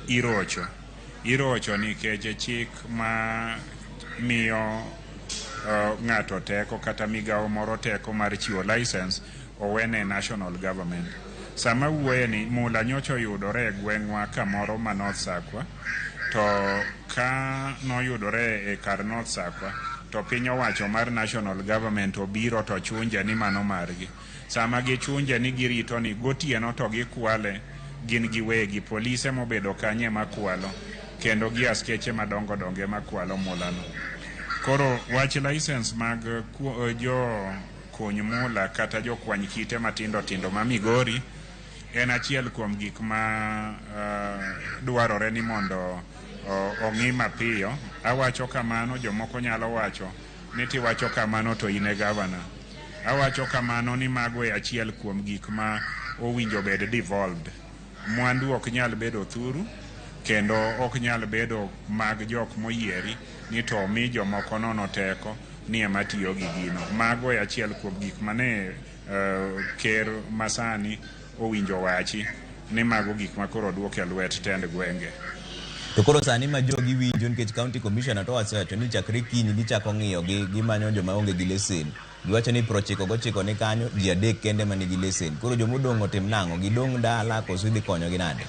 irocho. Irocho nikech chik ma miyo ng'ato teko kata migawo moro teko mar chiwo license owene national government. Sama wuoye ni mula nyocha oyudore e gweng'wa kamoro ma North Sakwa, to ka noyudore e kar North Sakwa to piny owacho mar national government obiro to chunje ni mano margi. Sama gichunje ni girito ni gotieno to gikwale gin giwegi, polise mobedo kanye makwalo kendo gi askeche madongo dongo ema kwalo mulano. Koro wach license mag jo kuny mula kata jokwany kite matindo tindo ma Migori en achiel kuom gik ma dwarore ni mondo ong'i mapiyo. Awacho kamano, jomoko nyalo wacho ni tiwacho kamano to in e gavana. Awacho kamano ni mago e achiel kuom gik ma owinjo bed devolved. Mwandu ok nyal bedo thuru kendo ok nyal bedo mag jok moyieri ni to omi jomoko nono teko ni ema tiyo gi gino. Mago e achiel kuom gik mane ker masani owinjo wachi ni mago gik ma koro duok e lwet tend gwenge. To koro sani ma jogi winjo, nikech county commissioner to osewacho ni chakre kiny gichako ng'iyo gi gimanyo joma onge gi lesen. Giwacho ni 99 ni kanyo, ji 3 kende manigi lesen. Koro jomodong' otim nang'o? Gidong' dala koso idhi konyogi nade?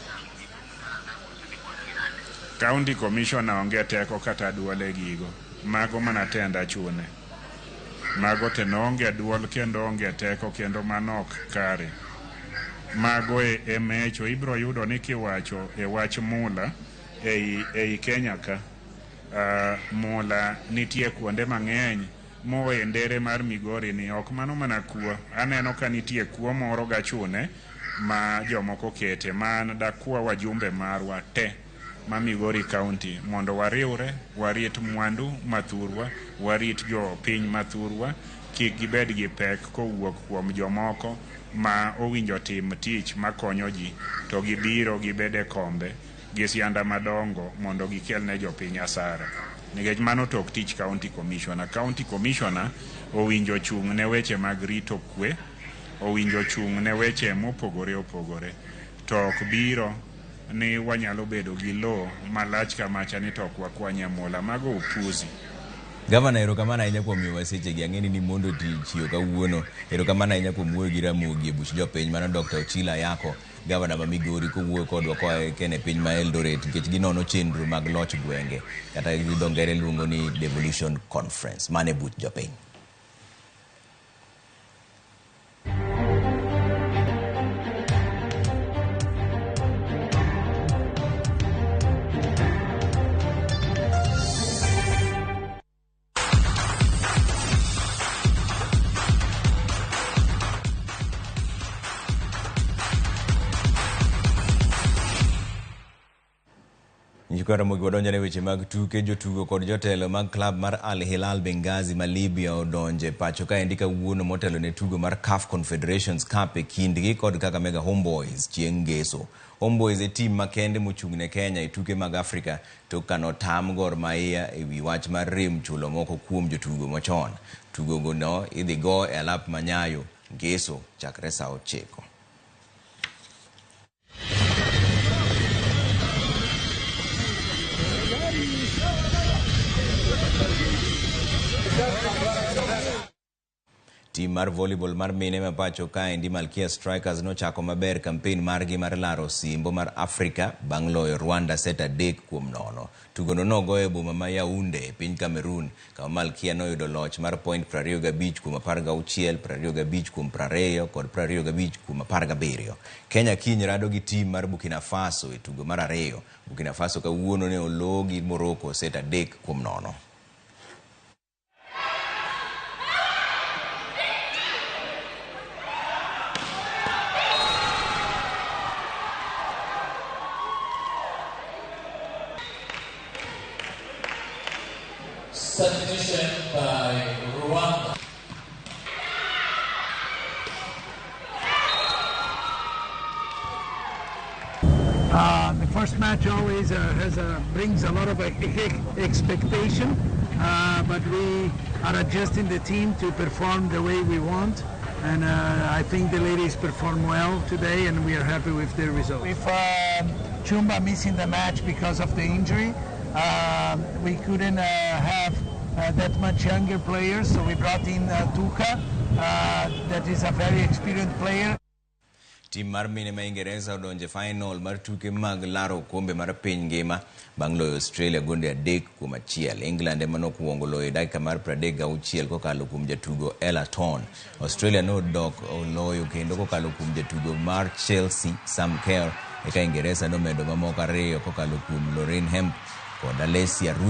County commissioner onge teko kata duol e gigo. Mago mana tend achune. Mago te onge duol kendo onge teko kendo mano ok kare. Mago e mecho ibro yudo ni kiwacho e wach mula ei Kenya ka. Mula nitie kuonde mang'eny mowe ndere mar Migori ni ok mano mana kuo. Aneno ka nitie kuo moro gachune ma jomoko kete. Man dakwa wajumbe marwa te ma Migori County mondo wariwre, warit mwandu mathurwa, warit jopiny mathurwa, kik gibed gi pek kowuok kuom jomoko ma owinjo tim tich makonyo ji to gibiro gibede kombe gi sianda madongo mondo gikel ne jopiny asara. Nikech mano to ok tich county commissioner. County commissioner owinjo chung' ne weche mag rito kwe, owinjo chung' ne weche mopogore opogore. To ok biro ni wanyalo bedo gi lowo malach kamacha ni to ok wakwanye mula. Mago upuzi. Gavana, erokamano ahinya kuom miyowa sechegi. Ang'e ni nimondo tich kawuono. Erokamano ahinya kuom wuoyo gi Ramogi e buch jopiny. Mano Dr. Ochilo Ayacko, gavana ma Migori, kowuoyo kodwa koa kene e piny ma Eldoret nikech ginono chenro mag loch gwenge kata gi dho ngere luongo ni Devolution Conference. Mano e buch jopiny. Nyikwa Ramogi, wadonjo ne weche mag tuke. Jotugo kod jotelo mag klab mar Al Hilal Benghazi ma Libya odonje pacho kaendi kawuono motelo ne tugo mar CAF Confederations Cup e kindgi kod Kakamega Homeboys chieng' Ngeso. Homeboys e tim makende mochung' ne Kenya e tuke mag Afrika tok kanotam Gor Mahia e wi wach mar rem chulo moko kuom jotugo machon. Tugo no idhi go e alap ma Nyayo Ngeso chakre saa 9. Tim mar volleyball mar mine ma pacho kaendi Malkia Strikers nochako maber kampen margi mar laro osimbo mar Afrika bang' loyo Rwanda set 3-0. Tugono nogo e boma ma Yaounde e piny Cameroon kama Malkia noyudo loch mar point 25 kuom 16, 25 kuom 20 kod 25 kuom 17. Kenya kiny rado gi tim mar Burkina Faso e tugo mar 2. Burkina Faso kawuono ne oloo gi Morocco set 3-0. Substitution by Rwanda. The first match always brings a lot of expectation, but we are adjusting the team to perform the way we want, and I think the ladies performed well today, and we are happy with the result. With Chumba missing the match because of the injury, we couldn't have that much younger players, so we brought in Tuka, that is a very experienced player. Tim mar mine ma Ingeresa odonje final mar tuke mag laro okombe mar piny ngima bang' loyo Australia gonde 3-1. England ema nokwongo loyo e dakika mar 36 kokalo kuom jatugo Ella Toone. Australia nodok oloyo kendo kokalo kuom jatugo mar Chelsea Sam Kerr, eka Ingeresa nomedo mamoko 2 kokalo kuom Lauren Hemp kod Alessia Russo.